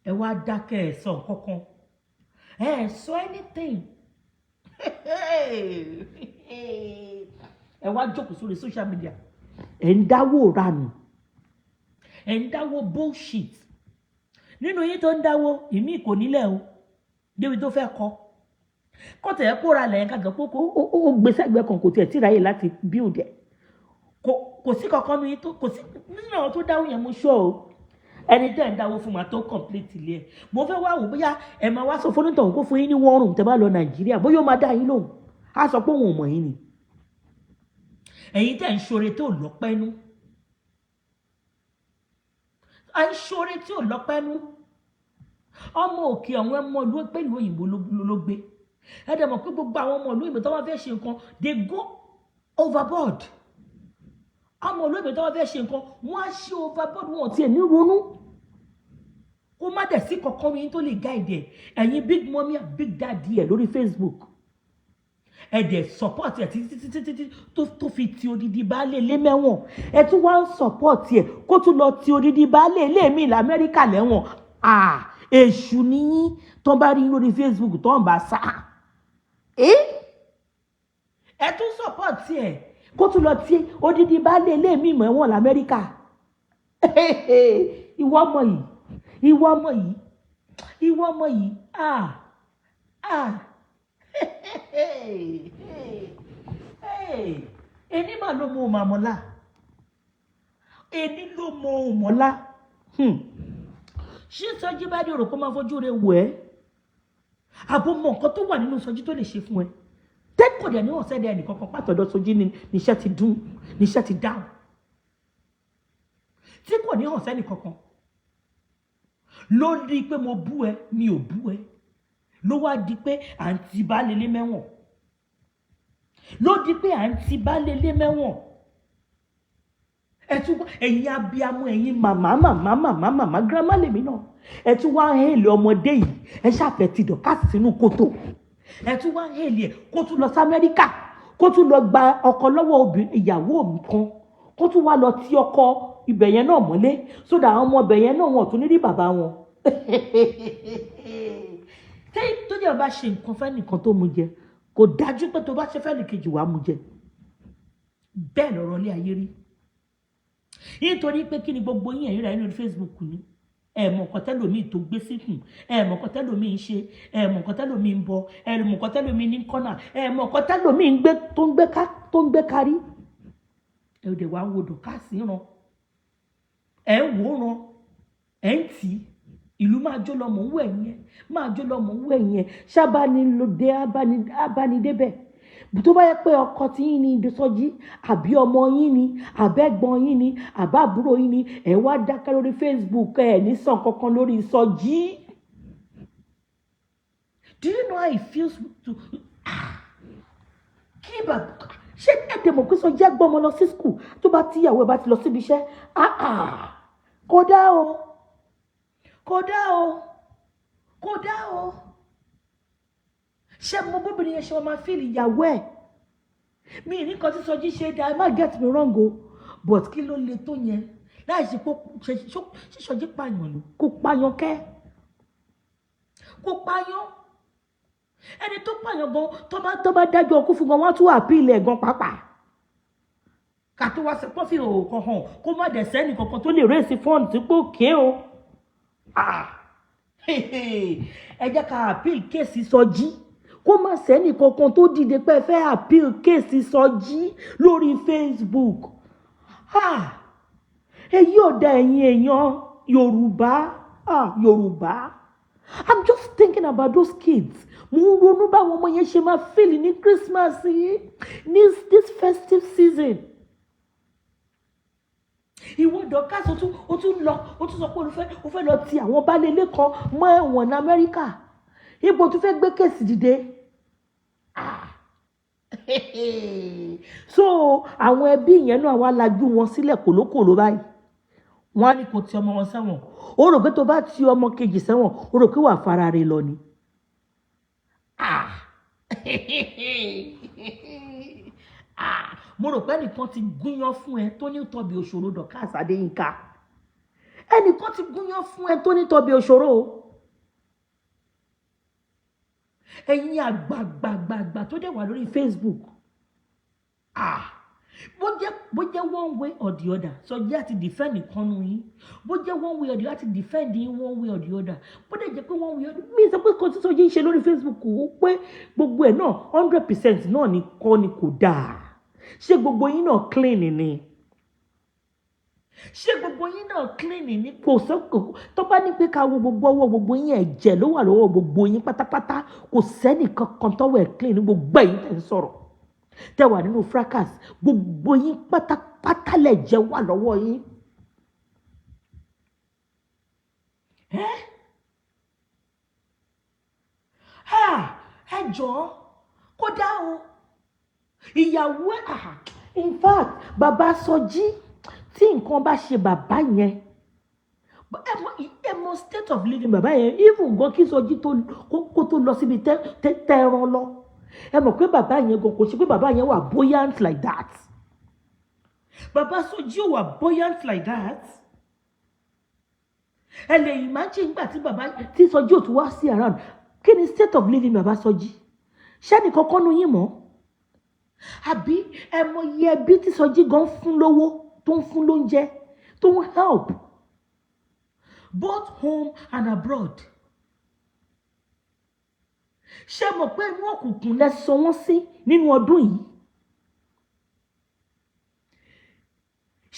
Ẹ wá dákẹ́, ẹ sọ nǹkan kan, ẹ sọ anything. Ẹ wá jókòó sórí social media, ẹ ń dáwó ranù, ẹ ń dáwó bullshit. Nínú yín tó ń dáwó, ìmí kò nílẹ̀ o débi tó fẹ́ kọ́ kọ́tẹ̀ ẹ̀ kóra lẹ́yìn kájọ pé ó gbé sẹ́gbẹ̀ẹ́ kan, kò tiẹ̀ tí ráyè láti build ẹ̀. Kò sí kankan nínú yín tó kò sí nínú àwọn tó dáwó yẹn. Mo ṣọ́ o, ẹni tẹ́ ẹ̀ ń dáwó fún ma tó complete ilé ẹ̀. Mo fẹ́ wá wò bóyá ẹ máa wá sọ fún onítọ̀hún kó fún yín ní one room tẹ́ bá lọ Nàìjíríà, bóyá ó máa dá yín lóhùn. Á sọ pé òun ò mọ̀ yín ni. Ẹ̀yin tẹ́ ń ṣoore tó lọ́pẹ́nu, à ń ṣoore tí ò lọ́pẹ́nu. Ọmọ òkè àwọn ọmọ ìlú pẹ̀lú òyìnbó ló gbé. Ẹ dẹ̀ mọ̀ pé gbogbo àwọn ọmọ ìlú òyìnbó tó wọ́n fẹ́ ṣe nǹkan, they go overboard. Ọmọ ìlú òyìnbó tó wọ́n fẹ́ ṣe nǹkan, wọ́n á ṣe overboard, wọn ò tiẹ̀ ní ronú. Kó má dẹ̀ sí kankan yín tó lè guide ẹ̀. Ẹ̀yin big mummy and big daddy ẹ̀ lórí Facebook, ẹ dẹ̀ support ẹ̀ títí títí títí tó fi ti odidi baálé ilé mẹ́wọ̀n. Ẹ tún wá ń support ẹ̀ kó tún lọ ti odidi baálé ilé mi l'Amẹ́ríkà lẹ́wọ̀n. Ah, èṣù níyín. Tó bá rí lórí Facebook tó ń bá sá ẹ tún support ẹ̀ kó tún lọ ti odidi baálé ilé mi mẹ́wọ̀n l'Amẹ́ríkà. Ìwọ ọmọ yìí, ìwọ ọmọ yìí, ìwọ ọmọ yìí, ah, ah, hey, hey, ẹni mà ló mọ òun àmọ́lá, ẹni ló mọ òun mọ́lá. Ṣé Sọjí bá dé rò kó máa fojú rẹ̀ wò ẹ́? Àbò mọ nǹkan tó wà nínú Sọjí tó lè ṣe fún ẹ tẹ́kọ̀ dẹ̀ ní ọ̀sẹ̀ dẹ̀ ẹnìkankan pàtọ́dọ̀ Sọjí ni níṣẹ́ ti dún, níṣẹ́ ti dáhùn, tí kò ní hàn sẹ́nì kankan. Ló di pé mo bú ẹ, mi ò bú ẹ, ló wá di pé à ń ti baálé ilé mẹ́wọ̀n, ló di pé à ń ti baálé ilé mẹ́wọ̀n. Ẹ tún wá, ẹ̀yin abiyamọ, ẹ̀yin màmá màmá màmá màmá, girama lèmi náà, ẹ tún wá ń hèlè ọmọdé yìí. Ẹ ṣàfẹ́ ti Dorcas sínú kòtò. Ẹ tún wá ń hèlè ẹ kó tún lọ sí Amẹ́ríkà, kó tún lọ gba ọkọ lọ́wọ́ obìnrin ìyàwó mi kan, kó tún wá lọ tí ọkọ ibẹ̀ yẹn náà mọ́lé, sódà àwọn ọmọ ibẹ̀ yẹn náà, wọn tún ní rí bàbá wọn. Tí tó jẹ́ bá ṣe nǹkan fẹ́ nìkan tó mú jẹ, kò dájú pé tó bá ṣe fẹ́ nìkejì wàá mú jẹ. Bẹ́ẹ̀ lọ̀rọ̀ ilé ayé rí. Nítorí pé kí ni gbogbo yín ẹ̀yin rẹ̀ nínú Facebook ni ẹ mọ̀ nǹkan tẹ́lòmíì tó gbé síkùn, ẹ mọ̀ nǹkan tẹ́lòmíì ń ṣe, ẹ mọ̀ nǹkan tẹ́lòmíì ń bọ, ẹ mọ̀ nǹkan tẹ́lòmíì ní kọ́nà, ẹ mọ̀ nǹkan tẹ́lòmíì ń gbé tó ń gbé ká tó ń gbé kárí. Ẹ dẹ̀ wá ń wo Dorcas ràn, ẹ ń wò ràn, ẹ ń tì í. Ìlú máa jó lọ, mò ń wẹ̀ yẹn, máa jó lọ, mò ń wẹ̀ yẹn. Ṣábánilóde abánidébẹ̀. Tó bá yẹ pé ọkọ tí yín ní Sọjí, àbí ọmọ yín ni, àbẹ́gbọ́n yín ni, àbábúrò yín ni, ẹ wá dákẹ́ lórí Facebook, ẹ ní sàn kankan lórí Sọjí. Do you know how it feels to, ah, kí bàbá ṣé ẹ dẹ̀ mọ̀ pé Sọjí á gbọ́ ọmọ lọ sí school tó bá tíyàwó ẹ bá ti lọ síbi iṣẹ́? Ah ah, kódà o, kódà o, kódà o. Ṣé mo bóbìnrin yẹn ṣe wọn máa feel ìyàwó ẹ̀? Mi ní nǹkan tí Sọjí ṣe dá, ẹ má get me wrong o, but kí ló le tó yẹn láì ṣe pé ṣe Sọjí pààyàn ló kó pààyàn kẹ́, kó pààyàn. Ẹni tó pààyàn gan, tó bá dájọ́ ọkú fún gan, wọ́n á tún appeal ẹ̀ gan pàápàá. Ká tó wá sí pọ́fì òwò kan hàn, kó má dẹ̀ sẹ́ni kankan tó lè raise fund tí pé òkè o. Ah, ẹ jẹ́ ká appeal case Sọjí, kó má sẹ́ni kankan tó dìde pé ẹ fẹ́ appeal case Sọjí lórí Facebook. Ah, èyí ò da, ẹ̀yin èèyàn Yorùbá. Ah, Yorùbá, I'm just thinking about those kids. Mo ń ronú báwọn ọmọ yẹn ṣe máa feel ní Christmas yìí, ní this festive season. Ìwọ Dorcas, o tún lọ, o tún sọ pé o fẹ́ lọ ti àwọn baálé ilé kan mọ́ ẹ̀wọ̀n ní Amẹ́ríkà. Ipò tún fẹ́ gbé case dìde. Ah, so àwọn ẹbí yẹn náà wá lajú wọn sílẹ̀ kòlókòló báyìí, wọ́n á ní kó ti ọmọ wọn sẹ́wọ̀n. Ó rò pé tó bá ti ọmọ kejì sẹ́wọ̀n, ó rò pé wà fara rẹ̀ lọ ni. Ah ah, mo rò pé ẹnìkan ti gúnyán fún ẹ tó ní tọ́bi òṣòro. Dorcas Adéyínká, ẹnìkan ti gúnyán fún ẹ tó ní tọ́bi òṣòro o. Ẹ̀yin àgbàgbàgbàgbà tó dẹ̀ wà lórí Facebook, ah, bó jẹ́ one way or the other, Sọjí àti defend ìkànnù yín, bó jẹ́ one way or the other àti defend yín one way or the other, bó dẹ̀ jẹ́ pé one way or the mi sọ pé kò tí Sọjí ń ṣe lórí Facebook ó pé gbogbo ẹ̀ náà 100% náà ni kọ́ ni kò dáa. Ṣé gbogbo yín náà clean ni? Ṣé gbogbo yín náà clean ni? Kò sọ́kò tó bá ní pé ká wo gbogbo ọwọ́ gbogbo yín, ẹ̀jẹ̀ ló wà lọ́wọ́ gbogbo yín pátápátá. Kò sẹ́nì kankan tọ́wọ́ ẹ̀ clean ní gbogbo ẹ̀yin tẹ̀ ń sọ̀rọ̀, tẹ́ wà nínú fracas. Gbogbo yín pátápátá lẹ̀jẹ̀ wà lọ́wọ́ yín. Ẹ́ ẹ jọ̀ọ́, kódà o, ìyàwó ẹ̀, in fact, bàbá Sọjí, tí nǹkan bá ṣe bàbá yẹn, ẹ mọ state of living bàbá yẹn. Even gan kí Sọjí tó kó tó lọ síbi tẹ́ran lọ, ẹ mọ̀ pé bàbá yẹn gan, kò ṣe pé bàbá yẹn wà buoyant like that. Bàbá Sọjí ò wà buoyant like that. Ẹ lè imagine nígbà tí bàbá tí Sọjí ò tún wá sí around, kí ni state of living bàbá Sọjí? Ṣẹ́ni kankan nu yín mọ́? Àbí ẹ mọ iye ẹbí tí Sọjí gan fún lówó, tó ń fún lóúnjẹ, tó ń help both home and abroad? Ṣé mọ̀ pé inú òkùnkùn lẹ sọ wọ́n sí nínú ọdún yìí?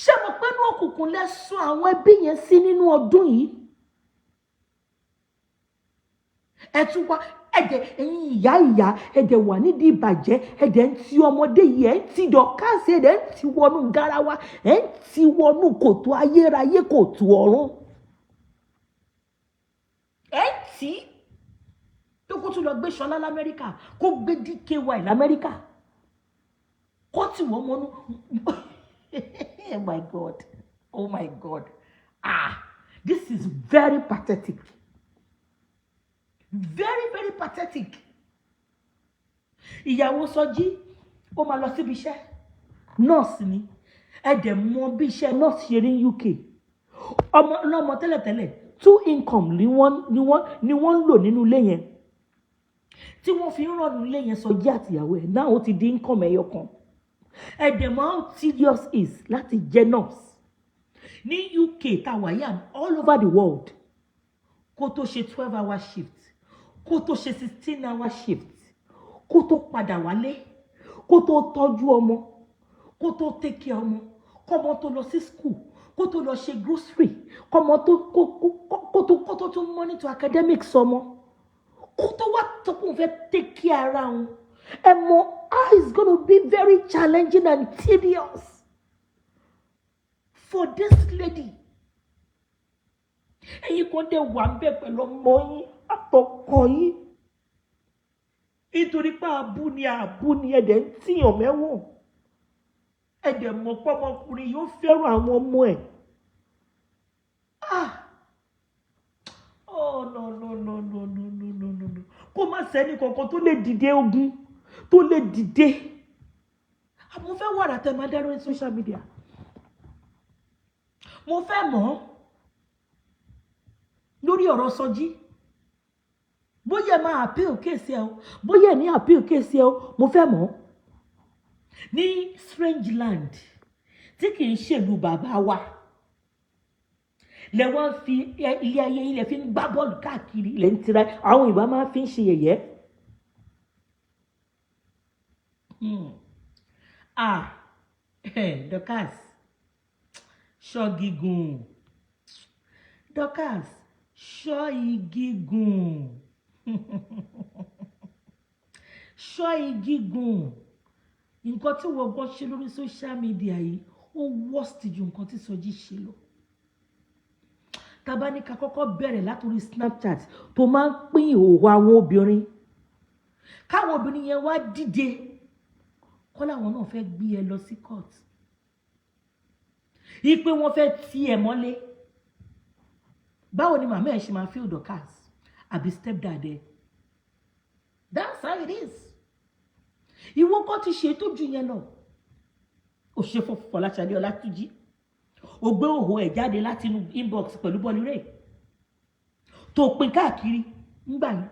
Ṣé mọ̀ pé inú òkùnkùn lẹ sọ àwọn ẹbí yẹn sí nínú ọdún yìí? Ẹ tún wá ẹ̀dẹ̀, ẹ̀yin ìyá ìyá, ẹ̀dẹ̀ wà nídìí ìbàjẹ́, ẹ̀dẹ̀ ń ti ọmọdé yìí, ẹ̀ ń ti Dorcas, ẹ̀dẹ̀ ń ti wọnú garawa, ẹ̀ ń ti wọnú kòtò ayérayé, kòtò ọ̀run. Ẹ̀ ń tì í tó kó tún lọ gbé Ṣọlá lamẹ́ríkà, kó gbé DKY lamẹ́ríkà, kó tì wọ́n mọ́nú. Oh my God, oh my God, ah, this is very pathetic, very very pathetic. Ìyàwó Sọjí, ó máa lọ síbi iṣẹ́, nọ́ọ̀sì ni. Ẹ dẹ̀ mọ bí iṣẹ́ nọ́ọ̀sì ṣe rí ní UK. Ọmọ lọ́mọ tẹ́lẹ̀tẹ́lẹ̀, two income ni wọ́n ń lò nínú ilé yẹn tí wọ́n fi ń rọ̀nù ilé yẹn, Sọjí àtìyàwó ẹ̀. Náà ó ti di income ẹyọ kan. Ẹ dẹ̀ mọ how tedious is láti jẹ́ nurse ní UK táwa yà, all over the world. Kó tó ṣe 12-hour shift, kó tó ṣe 16-hour shift, kó tó padà wálé, kó tó tọ́jú ọmọ, kó tó take care ọmọ. Kọ́mọ tó lọ sí school, kó tó lọ ṣe grocery, kọ́mọ tó kó tó tún monitor academics ọmọ, kó tó wá tó kóun fẹ́ take care ara òun, ẹ mọ̀, how it's gonna be very challenging and tedious for this lady. Ẹ̀yin kan dẹ̀ wà ń bẹ̀ pẹ̀lú ọmọ yín àtọkọ yín, nítorí pé àbú ni, àbú ni, ẹ̀dẹ̀ ń tìyàn mẹ́wọ̀n. Ẹ̀dẹ̀ mọ̀ pé ọmọkùnrin yóò fẹ́ràn àwọn ọmọ ẹ̀. Ah, oh, no, no, no, no, no, no, no, no, no. Kó má sẹ́ni kankan tó lè dìde ogun, tó lè dìde. Mo fẹ́ wàrà tẹ́ máa dá lórí social media. Mo fẹ́ mọ̀ lórí ọ̀rọ̀ Sọjí, bóyá ẹ máa appeal case ẹ o, bóyá ẹ ní appeal case ẹ o. Mo fẹ́ mọ̀ ní strange land tí kì í ṣèlú bàbá wa lẹ wọ́n fi ilé ayé yín lẹ fi ń gbá bọ́ọ̀lù káàkiri, lẹ́ ń tira àwọn ìbá máa fi ń ṣe yẹ̀yẹ́. Ah, Dorcas, ṣọ́ gígùn. Dorcas, ṣọ́ igi gùn, ṣọ́ igi gùn. Nǹkan tí wọ́n gbọ́ ṣe lórí social media yìí, ó worst ju nǹkan tí Sọjí ṣe lọ. Tá bá ní ká kọ́kọ́ bẹ̀rẹ̀ látòrí Snapchat tó máa ń pín ìhòòhò àwọn obìnrin, káwọn obìnrin yẹn wá dìde kọ́ làwọn náà fẹ́ gbé ẹ lọ sí court, ipe wọ́n fẹ́ tì ẹ mọ́lé. Báwo ni màmá ẹ ṣe máa feel, Dorcas, àbí stepdad ẹ? That's how it is. Ìwọ kọ́ ti ṣe tó ju yẹn lọ. Ó ṣe fún Fọláṣadé Ọlátúnjí, ó gbé òhò ẹ̀ jáde láti inú inbox pẹ̀lú bọ́ọ̀lù rẹ̀ tó pín káàkiri ńgbà yẹn.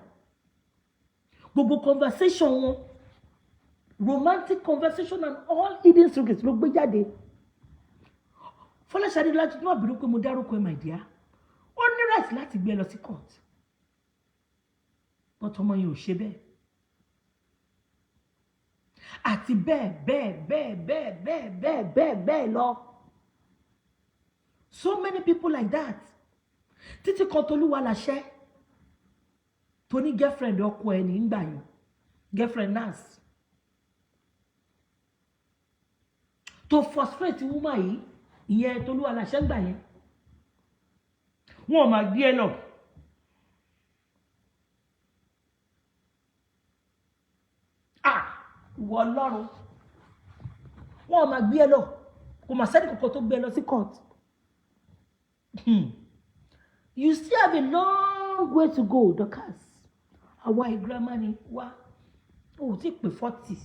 Gbogbo conversation wọn, romantic conversation and all hidden secrets ló gbé jáde. Fọláṣadé Ọlátúnjí, má bínú pé mo dárúkọ ẹ, my dear. Ó ní right láti gbé ẹ lọ sí court, but ọmọ yẹn ò ṣe bẹ́ẹ̀, àti bẹ́ẹ̀ bẹ́ẹ̀ bẹ́ẹ̀ bẹ́ẹ̀ bẹ́ẹ̀ bẹ́ẹ̀ bẹ́ẹ̀ bẹ́ẹ̀ lọ. So many people like that, títí kan Tolúwa làṣẹ tó ní girlfriend ọkọ ẹ nígbà yẹn, girlfriend nurse tó frustrate woman yìí, ìyẹn Tolúwa làṣẹ gbà yẹn, wọn ò máa gbé ẹ lọ. Ah, ìwọ Ọlọ́run, wọn ò máa gbé ẹ lọ. Kò mà sẹ́ni kankan tó gbé ẹ lọ sí court. You still have a long way to go, Dorcas. Àwa ìgírámà ni wá, o ò tí pé 40.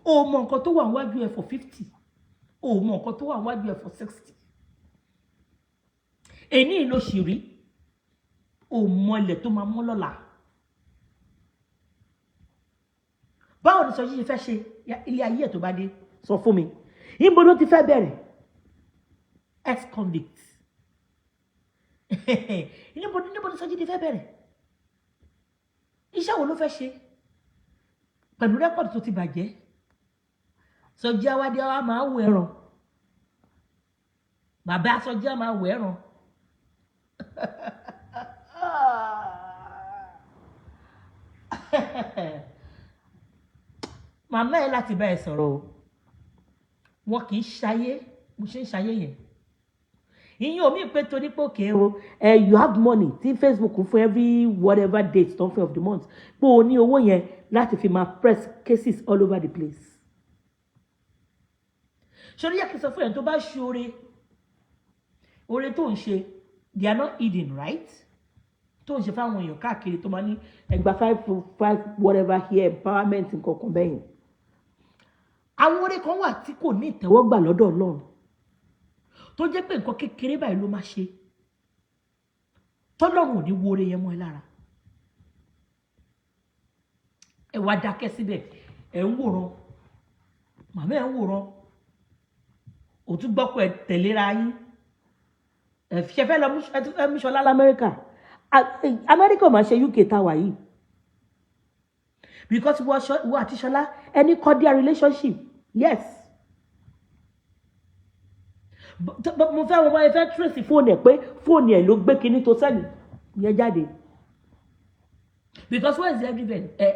O mọ nǹkan tó wà níwájú ẹ for 50, o mọ nǹkan tó wà níwájú ẹ for 60. Èní ló sì rí, o mọ ilẹ̀ tó máa mọ́ lọ́la. Báwo ni Sọjí ṣe fẹ́ ṣe ilé ayé ẹ̀ tó bá dé? Sọ fún mi, níbo ló ti fẹ́ bẹ̀rẹ̀? Ex-convict, níbo ni Sọjí ti fẹ́ bẹ̀rẹ̀? Iṣẹ́ wo ló fẹ́ ṣe pẹ̀lú record tó ti bàjẹ́? Sọjí awádìí wa máa wọ ẹ̀ràn, bàbá Sọjí á máa wọ ẹ̀ràn. Màmá ẹ láti bá ẹ sọ̀rọ̀ o. Wọn kì í ṣayé mo ṣe ń ṣayé yẹn. Ìyẹn omi pé torí pé òkè o, you have money tí Facebook fún every whatever date tó ń fẹ́ of the month, pé o ní owó yẹn láti fi máa press cases all over the place. Ṣorí yẹ kí n sọ fún yẹn, tó bá ṣe oore, oore tó ń ṣe, they are not hidden, right? Tó ń ṣe fáwọn èèyàn káàkiri, tó máa ní ẹgbàá five five whatever here, empowerment, nǹkan kan bẹ́yẹn. Àwọn oore kan wà tí kò ní ìtẹ́wọ́gbà lọ́dọ̀ Ọlọ́run, tó jẹ́ pé nǹkan kékeré báyìí ló máa ṣe, tọ́lọ́run ò ní wo oore yẹn mọ́ ẹ lára. Ẹ wá dákẹ́ síbẹ̀, ẹ ń wòran, màmá ẹ ń wòran, òtún gbọ́ pé ẹ tẹ̀léra yín. Ẹ ṣe fẹ́ lọ mú Ṣọlá lamẹ́ríkà. Amẹ́ríkà ò máa ṣe UK tá a wà yìí, because wọ́n àti Ṣọlá, ẹni cordial relationship, yes. Mo fẹ́ wọn báyìí fẹ́ trace fóònù ẹ̀ pé fóònù ẹ̀ ló gbé kinní tó sẹ́ni yẹn jáde, because where is the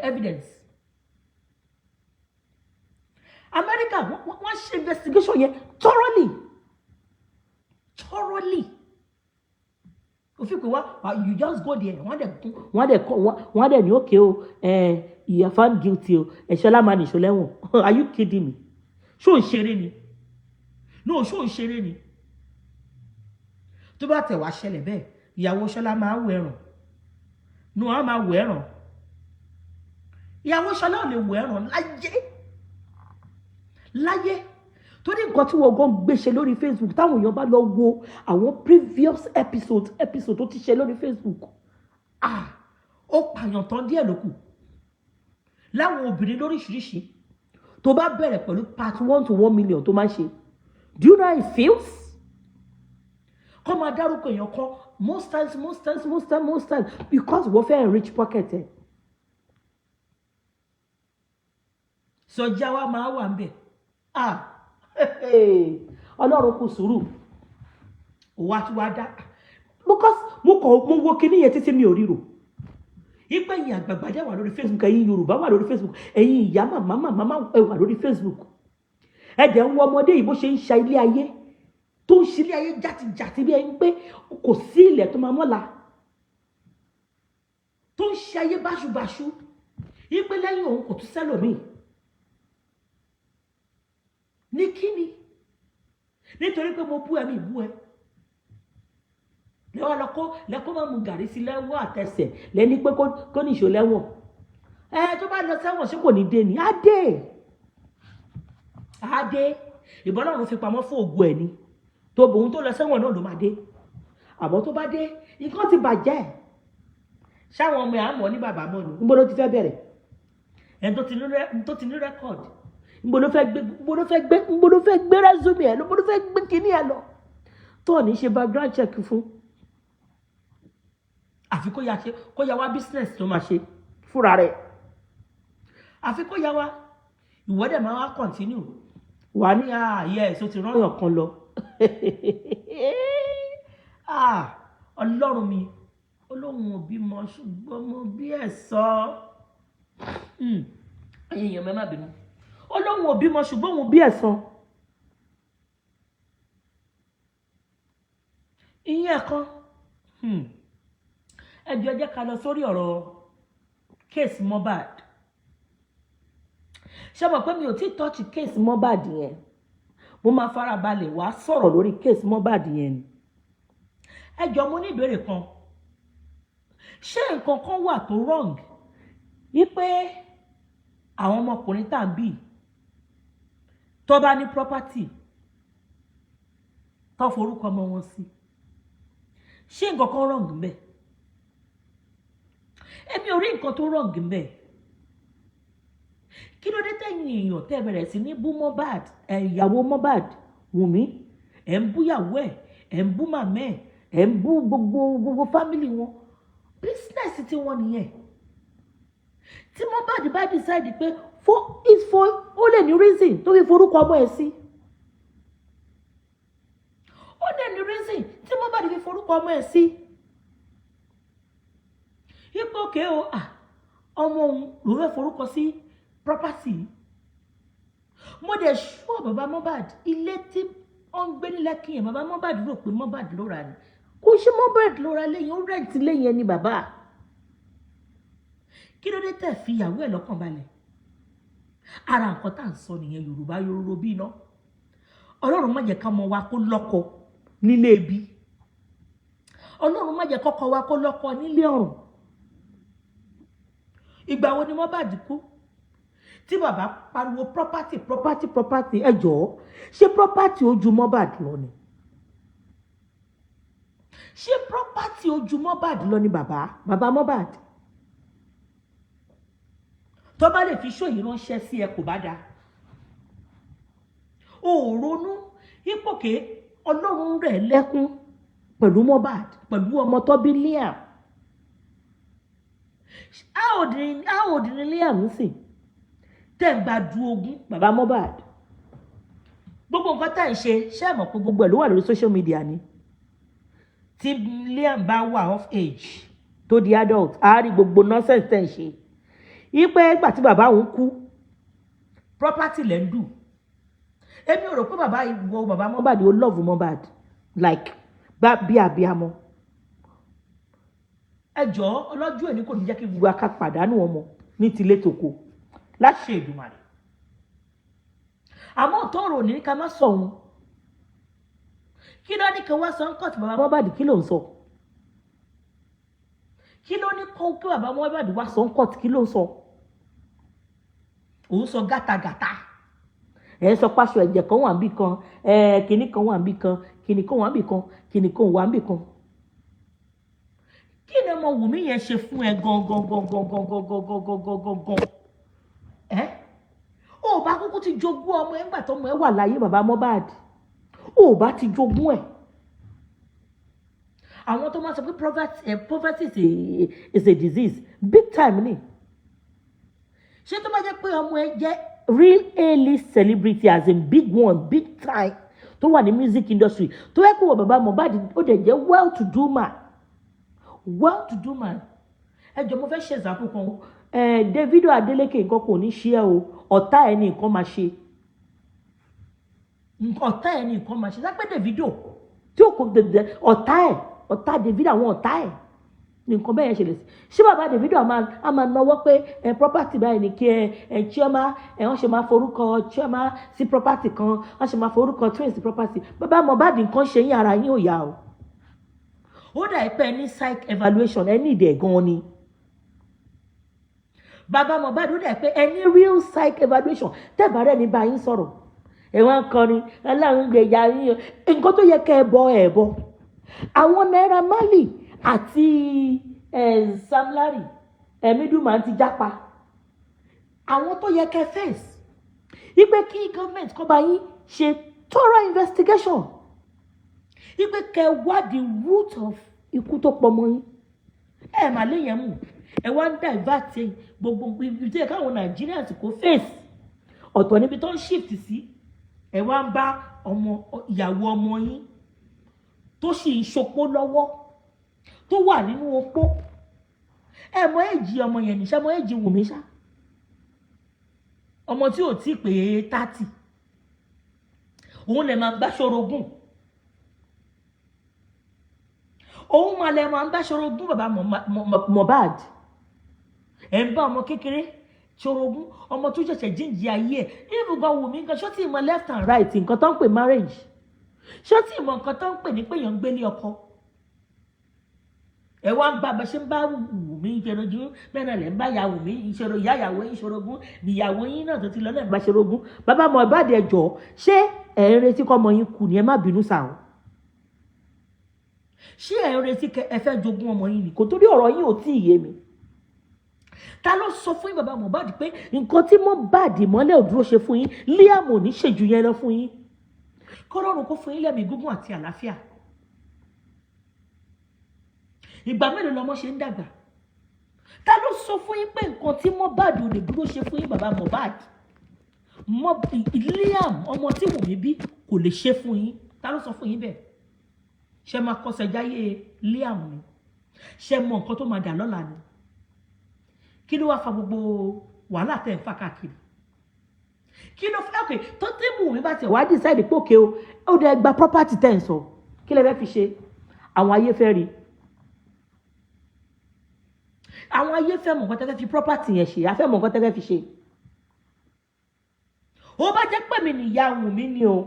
evidence? America, wọ́n ṣe investigation yẹn thoroughly, thoroughly. Òfin pé wá, you just go there, wọ́n dẹ̀ kún, wọ́n dẹ̀ kọ́, wọ́n dẹ̀ ní okay o, ẹ̀ you are found guilty o, ẹ̀ Ṣọlá máa nìṣó lẹ́wọ̀n. Are you kidding me? Ṣó ń ṣeré ni? No, ṣó ń ṣeré ni? Tó bá tẹ̀ wá ṣẹlẹ̀ bẹ́ẹ̀, ìyàwó Ṣọlá máa wọ ẹ̀ràn no, á máa wọ ẹ̀ràn. Ìyàwó Ṣọlá ò lè wọ ẹ̀ràn láyé láyé, torí nǹkan tí wọ́n gan gbé ṣe lórí Facebook, táwọn èèyàn bá lọ wo àwọn previous episode tó ti ṣe lórí Facebook, ah, ó pààyàn tán díẹ̀ ló kù láwọn obìnrin lóríṣiríṣi. Tó bá bẹ̀rẹ̀ pẹ̀lú part 1 to 1 million tó máa ń ṣe, do you know how it feels? Kọ́ máa dárúkọ èèyàn kan most times, most times, most times, most times, because wọ́n fẹ́ enrich pocket ẹ̀. Sọjá wa máa wà ń bẹ̀. Ah, Ọlọ́run kò sùúrù òwò àti wàá dá, because mo kàn mo wo kinní yẹn títí mi ò ríro ipe ẹ̀yin àgbààgbà dẹ̀ wà lórí Facebook, ẹ̀yin Yorùbá wà lórí Facebook, ẹ̀yin ìyá màmá màmá ẹ wà lórí Facebook, ẹ dẹ̀ ń wo ọmọdé yìí bó ṣe ń ṣa ilé ayé, tó ń ṣe ilé ayé játijàti bí ẹni pé kò sí ilẹ̀ tó máa mọ́la, tó ń ṣe ayé báṣubàṣu, ipe lẹ́yìn òun kò tún sẹ́lòmíì ní kíni. Nítorí pé mo bú ẹ, mi bú ẹ lẹ́wọ́n lọ́kọ́ lẹ́kọ́ máa mu gàrí sí lẹ́wọ́ àtẹsẹ̀ lẹ́ni pé kó nìṣó lẹ́wọ̀n. Ẹ tó bá lọ sẹ́wọ̀n, ṣé kò ní dé ni? Á dé, á dé. Ìbọn náà fi pamọ́ fún ògùn ẹ̀ ni tó bòun tó lọ sẹ́wọ̀n náà ló máa dé. Àmọ́ tó bá dé, nǹkan ti bàjẹ́. Ṣáwọn ọmọ ẹ̀ á mọ̀ ní bàbá mọ́ ni? Níbo ló ti fẹ́ bẹ̀rẹ̀? Ẹ̀ tó ti ní record, níbo ló fẹ́ gbé? Níbo ló fẹ́ gbé? Níbo ló fẹ́ gbé resume ẹ̀? Níbo ló fẹ́ gbé kíní ẹ̀ lọ tó ò ní ṣe background check fún? Àfi kó ya ṣe, kó ya wá business tó máa ṣe fúnra rẹ̀, àfi kó ya wá. Ìwọ́dẹ̀ máa wá continue wà ní, ah yes, ó ti rán kan lọ. Ah, Ọlọ́run mi, Olóhùn òbí mọ, ṣùgbọ́n mo bí ẹ̀ sọ. Ẹ̀yin èèyàn, mẹ́ má bínú. Olóhùn òbí mọ, ṣùgbọ́n òun bí ẹ̀ sọ. Ìyẹn kan. Ẹ jọ̀ọ́, ẹ jẹ́ ká lọ sórí ọ̀rọ̀ case Mohbad. Ṣé mọ̀ pé mi ò tí touch case Mohbad yẹn? Mo máa farabalẹ̀ wá sọ̀rọ̀ lórí case Mohbad yẹn ni. Ẹ jọ̀ọ́, mo ní ìbéèrè kan. Ṣé nǹkan kan wà tó wrong wípé àwọn ọmọkùnrin tá à ń bì tó bá ní property, tó forúkọ ọmọ wọn sí, ṣé nǹkan kan wrong ńbẹ̀? Èmi ò rí nǹkan tó wrong ńbẹ̀. Kí ló dé tẹ̀yìn èèyàn tẹ́ bẹ̀rẹ̀ sí ní bú Mohbad, ẹ̀ ìyàwó Mohbad, Wùnmí? Ẹ̀ ń bú ìyàwó ẹ̀, ẹ̀ ń bú màmá ẹ̀, ẹ̀ ń bú gbogbo family wọn. Business tí wọ́n nìyẹn. Tí Mohbad bá decide pé for is for, ó lè ní reason tó fi forúkọ ọmọ ẹ̀ sí, ó lè ní reason tí Mohbad fi forúkọ ọmọ ẹ̀ sí ipò òkè o. Ah, ọmọ òun ló fẹ́ forúkọ sí property. Mo dẹ̀ ṣúọ̀ bàbá Mohbad, ilé tí ó ń gbé ní Lẹ́kì yẹn, bàbá Mohbad rò pé Mohbad ló rà ní. Kò ṣe Mohbad ló ra lẹ́yìn, ó rent lẹ́yìn ẹni bàbá. Kí ló dé tẹ̀ fi ìyàwó ẹ̀ lọ́kàn balẹ̀? Ara nǹkan tá à ń sọ nìyẹn. Yorùbá yorùbá bí iná. Ọlọ́run má jẹ́ ká mọ wa kó lọ́kọ nílé ibi. Ọlọ́run má jẹ́ kọ́kọ́ wa kó lọ́kọ nílé ọ̀run. Ìgbà wo ni Mohbad kú tí bàbá pariwo property, property, property? Ẹ jọ̀ọ́, ṣé property ó ju Mohbad lọ ni? Ṣé property ó ju Mohbad lọ ni? Bàbá Mohbad, tó bá lè fi ṣòyí ránṣẹ́ sí ẹ, kò bá dáa. O ò ronú ipòkè Ọlọ́run rẹ̀ lẹ́kún pẹ̀lú Mohbad, pẹ̀lú ọmọ tó bí Liam. How old ni Liam ń sìn tẹ́ ń gba du ogún bàbá Mohbad? Gbogbo Gbogbo nǹkan tá à ń ṣe, ṣé ẹ mọ̀ pé gbogbo ẹ̀ ló wà lórí social media ni? Tí Liam bá wà of age, tó di adult, á rí gbogbo nonsense tẹ̀ ń ṣe. Ipe ìgbà tí bàbá òun kú, property lẹ́ ń dù. Èmi ò rò pé bàbá ìwọ, bàbá Mohbad, ó love Mohbad like bá bí abiyamọ. Ẹ jọ̀ọ́, ọlọ́jọ́ èní kò ní jẹ́ kí gbogbo aká pàdánù ọmọ ní tilé tòkó láṣẹ Èdùmàrè. Àmọ́ tọrọ ní ká má sọ òun. Kí ló ní kí wá sọ ń kọ́ọ̀tù, bàbá Mohbad? Kí ló ń sọ? Kí ló ní kó kí bàbá Mohbad wá sọ ń kọ́ọ̀tù? Kí ló ń sọ? Òun sọ gátagàta. Ẹ sọ pàṣọ ẹ̀jẹ̀ kan wà níbì kan, ẹ kìnnì kan wà níbì kan, kìnnì kan wà níbì kan, kìnnì kan wà níbì kan. Kí ni ọmọ Wùmí yẹn ṣe fún ẹ gangan gangan gangan gangan gangan gangan? Ẹ ó bá kúkú ti jogún ọmọ ẹ ńgbà tọmọ ẹ wà láyé. Bàbá Mohbad, ó bá ti jogún ẹ. Àwọn tó máa sọ pé poverty is a disease big time ni. Ṣé tó bá jẹ́ pé ọmọ ẹ jẹ́ real A-list celebrity, as in big one, big time, tó wà ní music industry, tó yẹ kó wọ bàbá Mohbad, ó dẹ̀ jẹ́ well to do man, well to do man. Ẹ jọ, mo fẹ́ ṣe example kan. Ẹ Davido Adeleke, nǹkan kò ní ṣe ẹ o. Ọ̀tá ẹ ní nǹkan máa ṣe, ọ̀tá ẹ ní nǹkan máa ṣe. Sápẹ́ Davido tí ó kò dẹ̀dẹ̀, ọ̀tá ẹ̀, ọ̀tá Davido, àwọn ọ̀tá ẹ̀ ní nǹkan bẹ́ẹ̀ yẹn ṣẹlẹ̀ sí. Ṣé bàbá Davido a máa náwó pé ẹ property báyìí ni kí ẹ Chioma ẹ, wọ́n ṣe máa forúkọ Chioma sí property kan, wọ́n ṣe máa forúkọ twins sí property? Bàbá Mohbad, nǹkan ṣe yín, ara yín ò yá o. Ó dà pé ẹ ní psych evaluation, ẹ ní ìdẹ̀ gan ni. Bàbá Mohbad, ó dà pé ẹ ní real psych evaluation. Tẹ́bà rẹ̀ ní bá yín sọ̀rọ̀, ẹ wọ́n ń kọrin Ọlọ́run gbèjà yín o. Nǹkan tó yẹ kẹ́ ẹ bọ, ẹ bọ. Àwọn Naira Marley àti Sam Larry, middleman ti jápa. Àwọn tó yẹ kẹ́ face ipe kí government kó bá yín ṣe thorough investigation, ipe kẹ́ wá the root of ikú tó pọ̀ mọ́ yín, ẹ mà léyìn mú. Ẹ wá ń divert gbogbo ibi tó yẹ káwọn Nigerians kò face, ọ̀tọ̀ níbi tó ń shift sí. Ẹ wá ń bá ọmọ ìyàwó ọmọ yín tó sì ń ṣopó lọ́wọ́, tó wà nínú opó. Ẹ mọ èjì ọmọ yẹn ní sẹmọ èjì Wùmí ṣá, ọmọ tí ò tí pé 30, òun lè máa bá ṣorogún, òun máa lè máa bá ṣorogún. Bàbá Mohbad, ẹ̀ ń bá ọmọ kékeré ṣorogún, ọmọ tó ṣẹ̀ṣẹ̀ jíǹjì ayé ẹ̀. Ibùgbọ́n Wùmí nǹkan, ṣó tí ì mọ left and right nǹkan tó ń pè marriage? Ṣó tí ì mọ nǹkan tó ń pè ní pé èèyàn ń gbélé ọkọ? Ẹ wá ń bá bá ṣe ń bá Wùmí ìṣerogún, bẹ́ẹ̀ náà lẹ̀ ń bá ya Wùmí ìṣòro, ìyá ìyàwó ìṣorogún, ìyàwó yín náà tó ti lọ náà bá ṣorogún. Bàbá Mohbad, ẹ jọ̀ọ́, ṣé ẹ̀ ń retí kọ́ ọmọ yín kú ni? Ẹ má bínú sà o. Ṣé ẹ̀ ń retí ẹ fẹ́ jogún ọmọ yín ni? Kò torí ọ̀rọ̀ yín ò tí ì yé mi. Ta ló sọ fún yín, bàbá Mohbad, pé nǹkan tí Mohbad mọ́lẹ̀ òdúró ṣe fún yín, Liam ò ní ṣèjú yẹn lọ fún yín? Kọ́lọ́run kó fún yín lẹ́mìí gígùn àti àlàáfíà. Ìgbà mélòó lọmọ ṣe ń dàgbà? Ta ló sọ fún yín pé nǹkan tí Mohbad ò lè dúró ṣe fún yín, bàbá Mohbad, Liam ọmọ tí Wùmí bí kò lè ṣe fún yín? Ta ló sọ fún yín bẹ́ẹ̀? Ṣe máa kọsẹ̀ jáyé Liam ni? Ṣe mọ nǹkan tó máa dà lọ́la ni? Kí ló wá fa gbogbo wàhálà tẹ̀ ń fà káàkiri? Kí ló fẹ́? Ok, tó tí Wùmí bá tiẹ̀ wá decide pé okay o, ó dẹ̀ gba property tẹ̀ ń sọ, kí lẹ fẹ́ fi ṣe? Àwọn ayé fẹ́ rí, àwọn ayé fẹ́ mọ̀ nǹkan tẹ́ fẹ́ fi property yẹn ṣe. A fẹ́ mọ̀ nǹkan tẹ́ fẹ́ fi ṣe. Ó bá jẹ́ pé mi nìyá Wùmí ni o,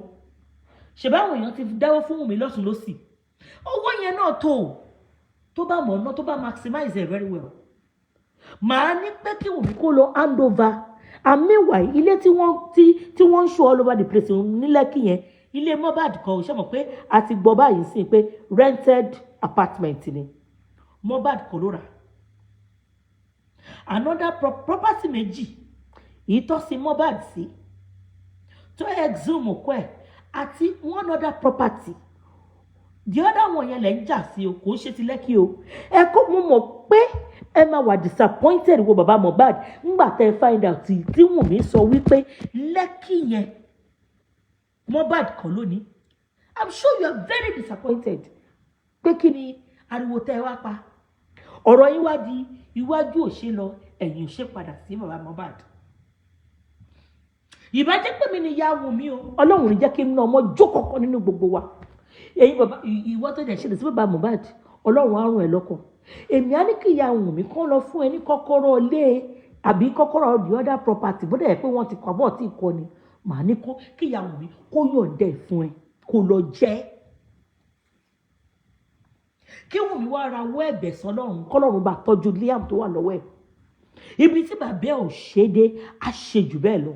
ṣèbáwọn èèyàn ti dáwọ́ fún Wùmí lọ́sùn lọ́sì, owó yẹn náà tó bá mọ̀ ọ́nà tó bá maximize it very well, màá ní pé kí Wùmí kó lọ hand over. And meanwhile, ilé tí wọ́n ń show all over the place ní Lẹ́kì yẹn, ilé Mohbad kan ò ṣe mọ̀ pé a ti gbọ́ báyìí sí pé rented apartment ni, Mohbad kò ló rà. Another property méjì, èyí tó sin Mohbad sí, tó exhume òkú ẹ̀, àti one other property. The other one yẹn lẹ̀ ń jà sí o, kò ń ṣe ti Lẹ́kì o. Ẹ kó mo mọ̀ pé ẹ máa wà disappointed wo bàbá Mohbad ńgbà tẹ́ ẹ find out tí Wùnmí sọ wípé Lẹ́kì yẹn Mohbad kọ́ lónìí. I'm sure you are very disappointed pé kí ni ariwo tẹ́ ẹ wá pa. Ọ̀rọ̀ yín wá di iwájú ò ṣe lọ, ẹ̀yìn ò ṣe padà sí bàbá Mohbad. Ìbá jẹ́ pé mi ni ìyá Wùnmí o, Ọlọ́run ní jẹ́ kí n ná ọmọ jó kọ̀ọ̀kan nínú gbogbo wa. Èyí bàbá ìwọ tó dẹ̀ ṣẹlẹ̀ sí bàbá Mohbad, Ọlọ́run á rún ẹ lọ́kàn. Èmi á ní kí ìyá Wùnmí kán lọ fún ẹ ní kọ́kọ́rọ́ ilé àbí kọ́kọ́rọ́ the other property. Bó dẹ̀ yẹ pé wọ́n ti kọ́ àbọ̀ tí ì kọ́ ni, màá ní kó kí ìyá Wùnmí kó yọ̀ǹda ẹ̀ fún ẹ kó lọ jẹ́ kí Wùnmí wá ra owó ẹ̀bẹ̀ sọ́lọ́run, kọ́lọ́run bá tọ́jú Liam tó wà lọ́wọ́ ẹ̀. Ibi tí bàbá ẹ̀ ò ṣe dé, á ṣe jù bẹ́ẹ̀ lọ.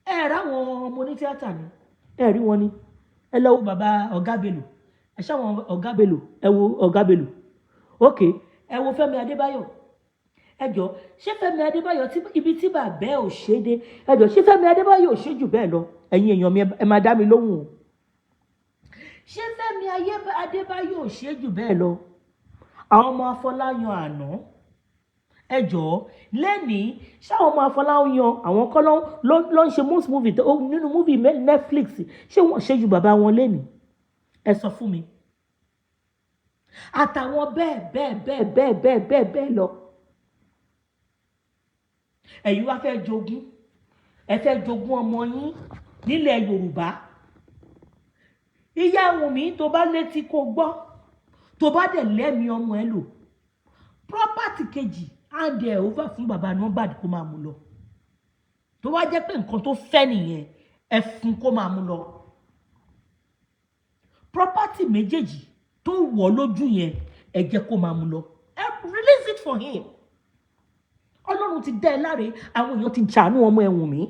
Ẹ ráwọn ọmọ onítíátà ni, ẹ rí wọn ni. Ẹ lọ wo bàbá Ọ̀gá Bello, ẹ ṣáwọn Ọ̀gá Bello, ẹ wo Ọ̀gá Bello. Ok, ẹ wo Fẹ́mi Adébáyọ̀. Ẹ jọ, ṣé Fẹ́mi Adébáyọ̀ tí ibi tí bàbá ẹ̀ ò ṣe dé, ẹ jọ, ṣé Fẹ́mi Adébáyọ̀ ò ṣe jù bẹ́ẹ̀ lọ? Ẹ̀yin èèyàn mi, ẹ máa dá mi lóhùn o. Ṣé Fẹ́mi Adébáyọ̀ ò ṣe jù bẹ́ẹ̀ lọ? Àwọn ọmọ Afọláyan àná, ẹ jọ̀ọ́, lẹ́nìí, ṣáwọn ọmọ Afọláyan, àwọn kọ́ ló ń ṣe most movie nínú movie Netflix? Ṣé wọ́n ṣe ju bàbá wọn lẹ́nìí? Ẹ sọ fún mi. Àtàwọn bẹ́ẹ̀ bẹ́ẹ̀ bẹ́ẹ̀ bẹ́ẹ̀ bẹ́ẹ̀ bẹ́ẹ̀ bẹ́ẹ̀ lọ. Ẹ̀yin wá fẹ́ jogún, ẹ fẹ́ jogún ọmọ yín nílẹ̀ Yorùbá. Ìyá Wùnmí, tó bá létí kó gbọ́, tó bá dẹ̀ lẹ́mìí ọmọ ẹ lò, property kejì, hand ẹ̀ over fún bàbá Mohbad kó máa mú lọ. Tó wá jẹ́ pé nǹkan tó fẹ́ nìyẹn, ẹ fún kó máa mú lọ. Property méjèèjì tó wọ̀ lójú yẹn, ẹ jẹ́ kó máa mú lọ. Ẹ release it for him. Ọlọ́run ti dá ẹ láre, àwọn èèyàn ti jàánú ọmọ ẹ Wùnmí.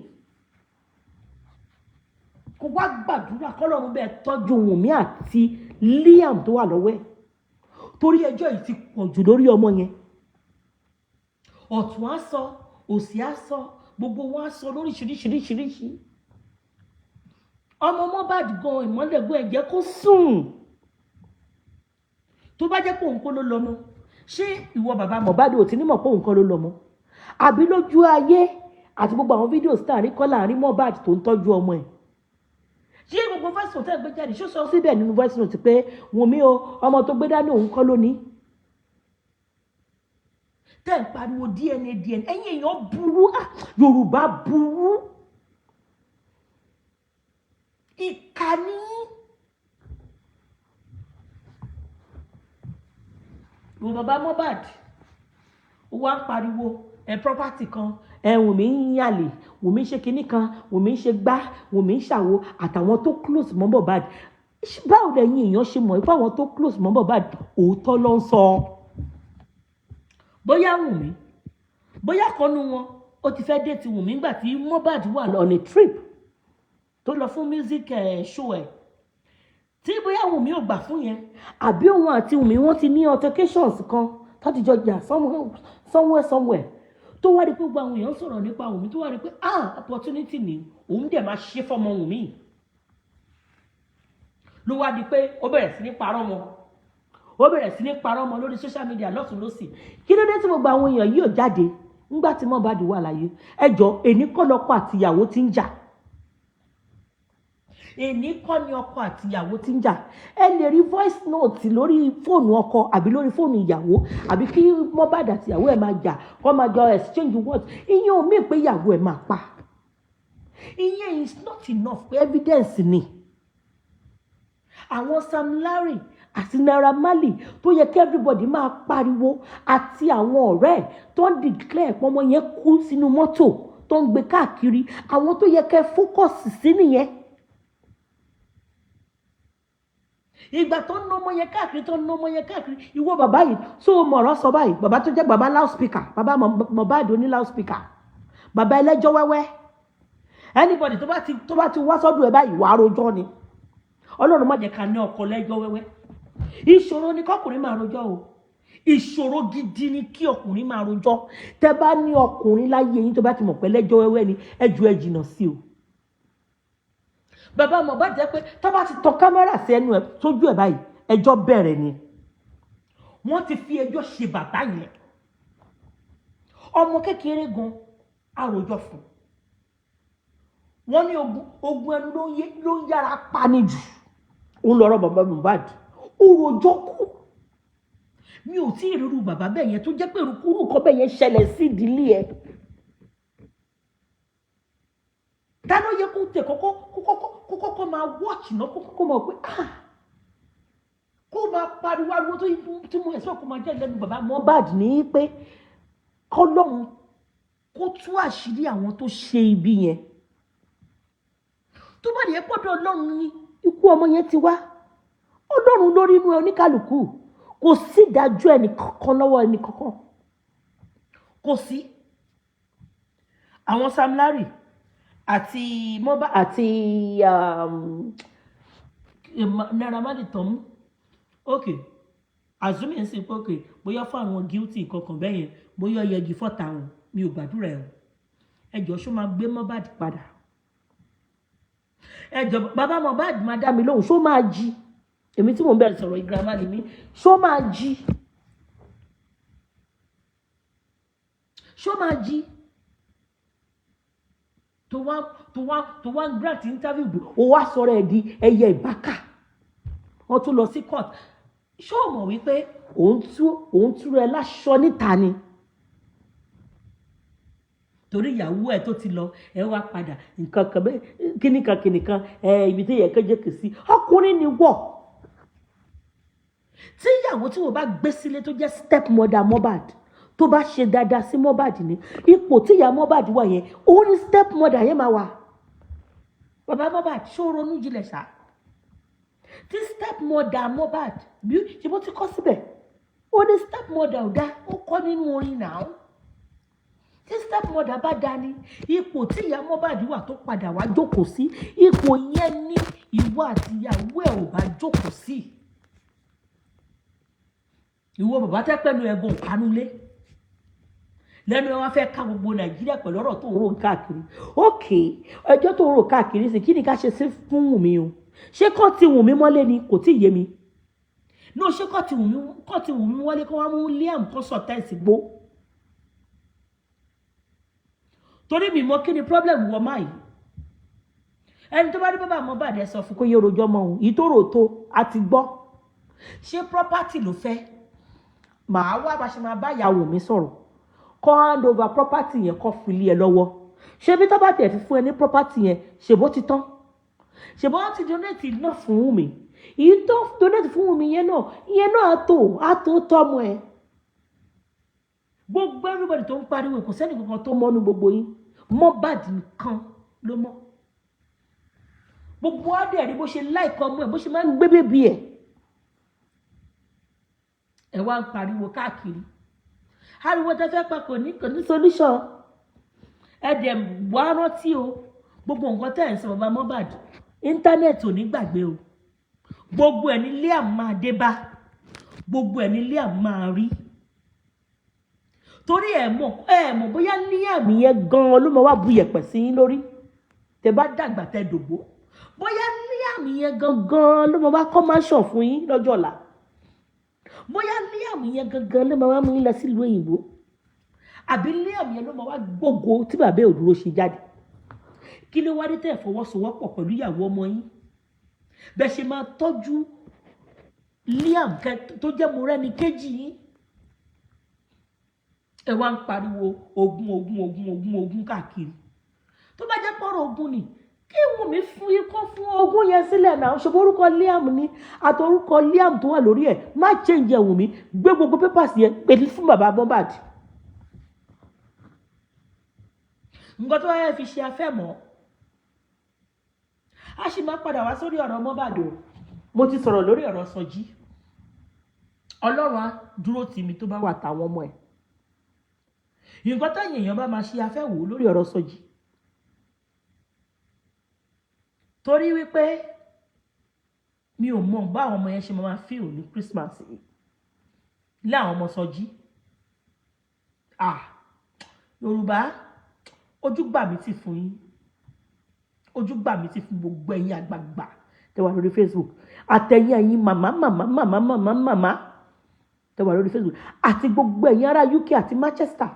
Kó wá gbàdúrà kọ́lọ́run bẹ́ẹ̀ tọ́jú Wùnmí àti Liam tó wà lọ́wọ́ ẹ̀, torí ẹjọ́ yìí ti pọ̀ jù lórí ọmọ yẹn. Ọ̀tún á sọ, òsì á sọ, gbogbo wọn á sọ lóríṣiríṣiríṣiríṣi. Ọmọ Mohbad gan, ìmọ̀lẹ́gbọ́n ẹ̀, jẹ́ kó sùn. Tó bá jẹ́ pé òun kọ́ ló lọ́mọ, ṣé ìwọ bàbá Mohbad ò ti ní mọ̀ pé òun kọ́ ló lọ́mọ? Àbí lójú ayé àti gbogbo àwọn fídíò star rí kọ́ láàrin Mohbad tó ń tọ́jú ọmọ ẹ̀, ṣé gbogbo voice note ẹ̀ gbé jáde, ṣó sọ síbẹ̀ nínú voice note pé Wùnmí o, ọmọ tó gbé dání, òun kọ́ ló ní? Tẹ́ ń pariwo DNA, DNA, ẹ̀yin èèyàn burú. Ah, Yorùbá burú, ìkà ni yín. Ìwọ bàbá Mohbad, ó wá ń pariwo ẹ property kan, ẹ Wùnmí ń yàlè, Wùnmí ń ṣe kinní kan, Wùnmí ń ṣe gbá, Wùnmí ń ṣàwo, àtàwọn tó close mọ́ Mohbad. Báwo lẹ́yìn èèyàn ṣe mọ̀ pé àwọn tó close mọ́ Mohbad, òótọ́ ló ń sọ? Bóyá Wùnmí, bóyá kọ́nu wọn ó ti fẹ́ date Wùnmí nígbà tí Mohbad wà on a trip tó lọ fún music show ẹ̀, tí bóyá Wùnmí ò gbà fún yẹn, àbí òun àti Wùnmí wọ́n ti ní altercations kan tó ti jọ jà somewhere somewhere somewhere, tó wá rí pé gbogbo àwọn èèyàn sọ̀rọ̀ nípa Wùnmí, tó wá rí pé, ah, opportunity ni, òun dẹ̀ máa ṣe fọmọ Wùnmí, ló wá di pé ó bẹ̀rẹ̀ sí ní parọ́ mọ́, ó bẹ̀rẹ̀ sí ní parọ́ mọ́ lórí social media lọ́tún lọ́sì. Kí ló dé tí gbogbo àwọn èèyàn yìí ò jáde ńgbà tí Mohbad wà láyé? Ẹ jọ, èní kọ́ lọ́kọ àtìyàwó ti ń jà, èní kọ́ ni ọkọ àtìyàwó ti ń jà. Ẹ lè rí voice note lórí fóònù ọkọ àbí lórí fóònù ìyàwó, àbí kí Mohbad àtìyàwó ẹ̀ máa jà, kó máa jọ exchange words. Ìyẹn ò mí pé ìyàwó ẹ̀ máa pa. Ìyẹn is not enough pé evidence ni. Àwọn Sam Larry àti Naira Marley tó yẹ kí everybody máa pariwo, àti àwọn ọ̀rẹ́ ẹ̀ tó ń declare pọ́nmọ́ yẹn kú sínú mọ́tò tó ń gbé káàkiri, àwọn tó yẹ kẹ́ focus sí nìyẹn. Ìgbà tó ń ná ọmọ yẹn káàkiri, tó ń ná ọmọ yẹn káàkiri, ìwọ bàbá yìí tó o mọ̀rọ̀ sọ báyìí, bàbá tó jẹ́ bàbá loudspeaker, bàbá Mohbad oní loudspeaker, bàbá ẹlẹ́jọ́ wẹ́wẹ́, anybody tó bá ti wá sọ́dọ̀ ẹ̀ báyìí, wàá rojọ́ ni. Ọlọ́run má jẹ́ ká ní ọkọ lẹ́jọ́ wẹ́wẹ́. Ìṣòro ni kọkùnrin máa rojọ́ o. Ìṣòro gidi ni kí ọkùnrin máa rojọ́. Tẹ́ bá ní ọkùnrin láyé yín tó bá ti mọ̀ pé lẹ́jọ́ wẹ́wẹ́ ni, ẹ ju ẹ jìnnà sí o. Bàbá Mohbad jẹ́ pé tó bá ti tọ kámẹ́rà sí ẹnu ẹ, sójú ẹ báyìí, ẹjọ́ bẹ̀rẹ̀ ni. Wọ́n ti fi ẹjọ́ ṣe bàbá yẹn. Ọmọ kékeré gan àròjọ fún. Wọ́n ní ogun ogun ẹnu ló ń yára pani jù. Òun lọ́rọ̀ bàbá Mohbad, ó rojọ́ kú. Mi ò tí ì rírú bàbá bẹ́ẹ̀ yẹn tó jẹ́ pé irúkúrú kan bẹ́ẹ̀ yẹn ṣẹlẹ̀ sí ìdílé ẹ̀. Ta ló yẹ kó tẹ̀ kọ́kọ́ kó kọ́kọ́ máa watch náà, kó kọ́kọ́ máa pé, ah, kó máa pariwo ariwo tó tí mo ẹ̀sọ́ kó máa jẹ́ lẹ́nu bàbá Mohbad ní pé kọ́lọ́run kó tú àṣírí àwọn tó ṣe ibi yẹn. Tó bá yẹ pọ́dọ̀ Ọlọ́run ní ikú ọmọ yẹn ti wá, Ọlọ́run lórí inú oníkàlùkù, kò sí ìdájọ́ ẹnì kankan lọ́wọ́ ẹnì kankan, kò sí. Àwọn Sam Larry àti mọ́bà àti Naira Marley tán mú, ok, assuming sí pé ok, bóyá fún àwọn guilty kankan bẹ́ẹ̀ yẹn, bóyá ó yẹgi fọ́ta wọn, mi ò gbàdúrà ẹ̀ o. Ẹ jọ̀ọ́, ṣó máa gbé Mohbad padà? Ẹ jọ̀ọ́, bàbá Mohbad máa dá mi lóhùn, ṣó máa jí? Èmi tí mò ń bẹ̀rẹ̀ sọ̀rọ̀, girama ni mí, ṣó máa jí? Ṣó máa jí? Tó wá ń grant interview, ó wá sọ̀rọ̀ ẹ̀ di ẹyẹ ìbákà, wọ́n tún lọ sí court. Ṣó o mọ̀ wípé òun tú ẹ láṣọ níta ni? Torí ìyàwó ẹ tó ti lọ, ẹ wá padà, nǹkan kan bẹ́ẹ̀, kíní kan kíní kan ẹ, ibi tí yẹ kó jẹ́ kì sí ọkùnrin ni wọ̀. Tí ìyàwó tí wọ́n bá gbé sílé tó jẹ́ step mother Mohbad, tó bá ṣe dáadáa sí Mohbad, ní ipò tí ìyá Mohbad wà yẹn, òun ni step mother yẹn máa wà. Bàbá Mohbad, ṣó ronú jinlẹ̀ ṣá? Tí step mother Mohbad bí ṣe bó ti kọ́ síbẹ̀, ó ní step mother ò dá, ó kọ́ nínú orin náà. Tí step mother bá dá ní ipò tí ìyá Mohbad wà tó padà wá jókòó sí, ipò yẹn ní ìwọ àti ìyàwó ẹ̀ ò bá jókòó sí. Ìwọ bàbá tẹ́ pẹ̀lú ẹ̀gùn kanúlé lẹ́nu ẹ, wá fẹ́ ká gbogbo Nàìjíríà pẹ̀lú ọ̀rọ̀ tó ń rò káàkiri. Ok, ẹjọ́ tó ń rò káàkiri sí, kí ni ká ṣe sí fún Wùnmí o? Ṣé kọ́ ti Wùnmí mọ́lé ni? Kò tí ì yé mi no. Ṣé kọ́ ti Wùnmí mọ́lé, kó wá mú Liam, kó sọ tẹ́sí gbó? Torí mi mọ kí ni problem wọ máa yìí. Ẹni tó bá rí bàbá Mohbad, ẹ sọ fún kó yé rojọ́ mọ́ òun yìí tó rò tó a ti gbọ́. Ṣé property ló fẹ́? Màá wá bá ṣe máa bá ìyàwó mi sọ̀rọ̀, kọ́ hand over property yẹn, kọ́ fi lé ẹ lọ́wọ́. Ṣé bí tó bá tẹ̀ fi fún ẹ ní property yẹn, ṣèbó ti tán? Ṣèbó wọn ti donate náà fún mi? Èyí tó donate fún mi yẹn náà, ìyẹn náà á tó tọ́mọ ẹ. Gbogbo everybody tó ń pariwo, kò sẹ́ni kankan tó mọ́nú gbogbo yín. Mohbad nìkan ló mọ̀. Gbogbo adé rí bó ṣe láìkọ ọmọ ẹ, bó ṣe máa ń gbé baby ẹ. Ẹ wá ń pariwo káàkiri, ariwo tẹ fẹ́ pa kò ní solution. Ẹ dẹ̀ wá rántí o, gbogbo nǹkan tẹ́ ẹ̀ ń sọ, bàbá Mohbad, internet ò ní gbàgbé o. Gbogbo ẹ̀ ní Liam máa dé bá, gbogbo ẹ̀ ní Liam máa rí, torí ẹ mọ̀ bóyá Liam yẹn gan-an ló máa wá bu yẹ̀pẹ̀ sí yín lórí tẹ bá dàgbà, tẹ dògbó. Bóyá Liam yẹn gangan ló máa wá kọ́ mansion fún yín lọ́jọ́ ọ̀la. Bóyá Liam yẹn gangan ló máa wá mú yín lọ sílùú òyìnbó, àbí Liam yẹn ló máa wá gbógo tí bàbá ò dúró ṣe jáde. Kí ló wá dé tẹ̀ fọwọ́sowọ́pọ̀ pẹ̀lú ìyàwó ọmọ yín, bẹ́ẹ̀ ṣe máa tọ́jú Liam tó jẹ́ Mọ́rẹ́nikejì yín? Ẹ wá ń pariwo ogun, ogun, ogun, ogun, ogun káàkiri. Tó bá jẹ́ pọ́rọ̀ ogun ni, kí Wùnmí fún ikọ́ fún ogún yẹn sílẹ̀ náà. Ṣe orúkọ Liam ní àti orúkọ Liam tó wà lórí ẹ̀, má change ẹ̀. Wùnmí, gbé gbogbo papers yẹn pè fún bàbá Mohbad. Nǹkan tó wáyé fi ṣe afẹ́ mọ́, a sì máa padà wá sórí ọ̀rọ̀ Mohbad o. Mo ti sọ̀rọ̀ lórí ọ̀rọ̀ Sọjí. Ọlọ́run á dúró tì mí tó bá wà táwọn ọmọ ẹ̀. Nǹkan táyìn èèyàn bá máa ṣe, afẹ́ wò lórí ọ̀rọ̀ Sọjí, torí wípé mi ò mọ̀ bá àwọn ọmọ yẹn ṣe máa feel ní Christmas yìí lé àwọn ọmọ Sọjí. Ah, Yorùbá, ojú gbà mí tì fún yín, ojú gbà mí tì fún gbogbo ẹ̀yin àgbààgbà tẹ́ wà lórí Facebook, àtẹ̀yìn ẹ̀yin màmá màmá màmá màmá màmá tẹ́ wà lórí Facebook, àti gbogbo ẹ̀yin ará UK àti Manchester.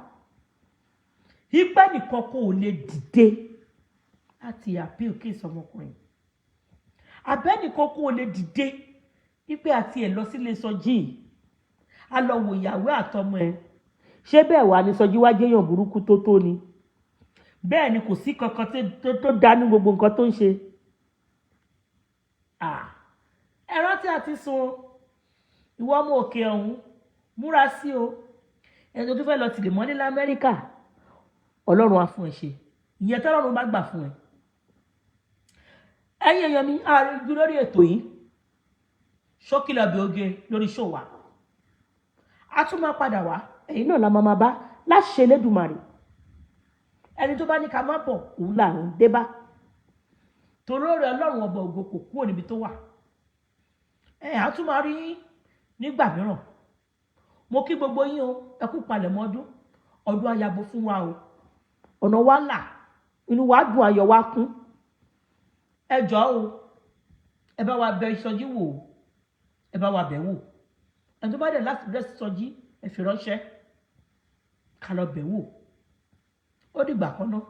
Ipẹ́ nìkan kò lè dìde. Láti appeal case ọmọkùnrin, abẹ́nìkan kó o lè dìde wípé àti ẹ̀ lọ sílé Sọjí, a lọ wò ìyàwó àtọmọ ẹ̀. Ṣé bẹ́ẹ̀ wà ní Sọjí wá jẹ́yàn burúkú tó ni? Bẹ́ẹ̀ ni, kò sí kankan tó dánú gbogbo nǹkan tó ń ṣe. Ẹ rántí àti sun ìwọ ọmọ òkè ọ̀hún, múra sí o. Ẹni tó fẹ́ lọ tìlẹ̀ mọ́lé lamẹ́ríkà, Ọlọ́run á fún ẹ ṣe. Ìyẹn tọ́lọ́run bá gbà fún ẹ. Ẹ̀yin èèyàn mi, ààrẹ ju lórí ètò yìí, ṣókí lọ́bẹ̀ oge lórí show wa. A tún máa padà wá, ẹ̀yin náà la máa bá láṣẹ Elédùmarè. Ẹni tó bá ní ká má bọ̀, òun là ń dé bá, torí ọ̀rẹ́ Ọlọ́run ọba ògo kò kúrò níbi tó wà. Ẹ á tún máa rí yín nígbà mìíràn. Mo kí gbogbo yín o, ẹ kú palẹ̀mọ́ ọdún. Ọdún ayabo fún wa o, ọ̀nà wa là, inú wa dùn, ayọ̀ wa kún. Ẹ jọ̀ọ́ o, ẹ bá wa bẹ Ìsọjí wò o, ẹ bá wa bẹ̀ wò. Ẹni tó bá dẹ̀ láti rẹ́ Sọjí, ẹ fi ránṣẹ́ ká lọ bẹ̀ wò. Ó dìgbà kan náà.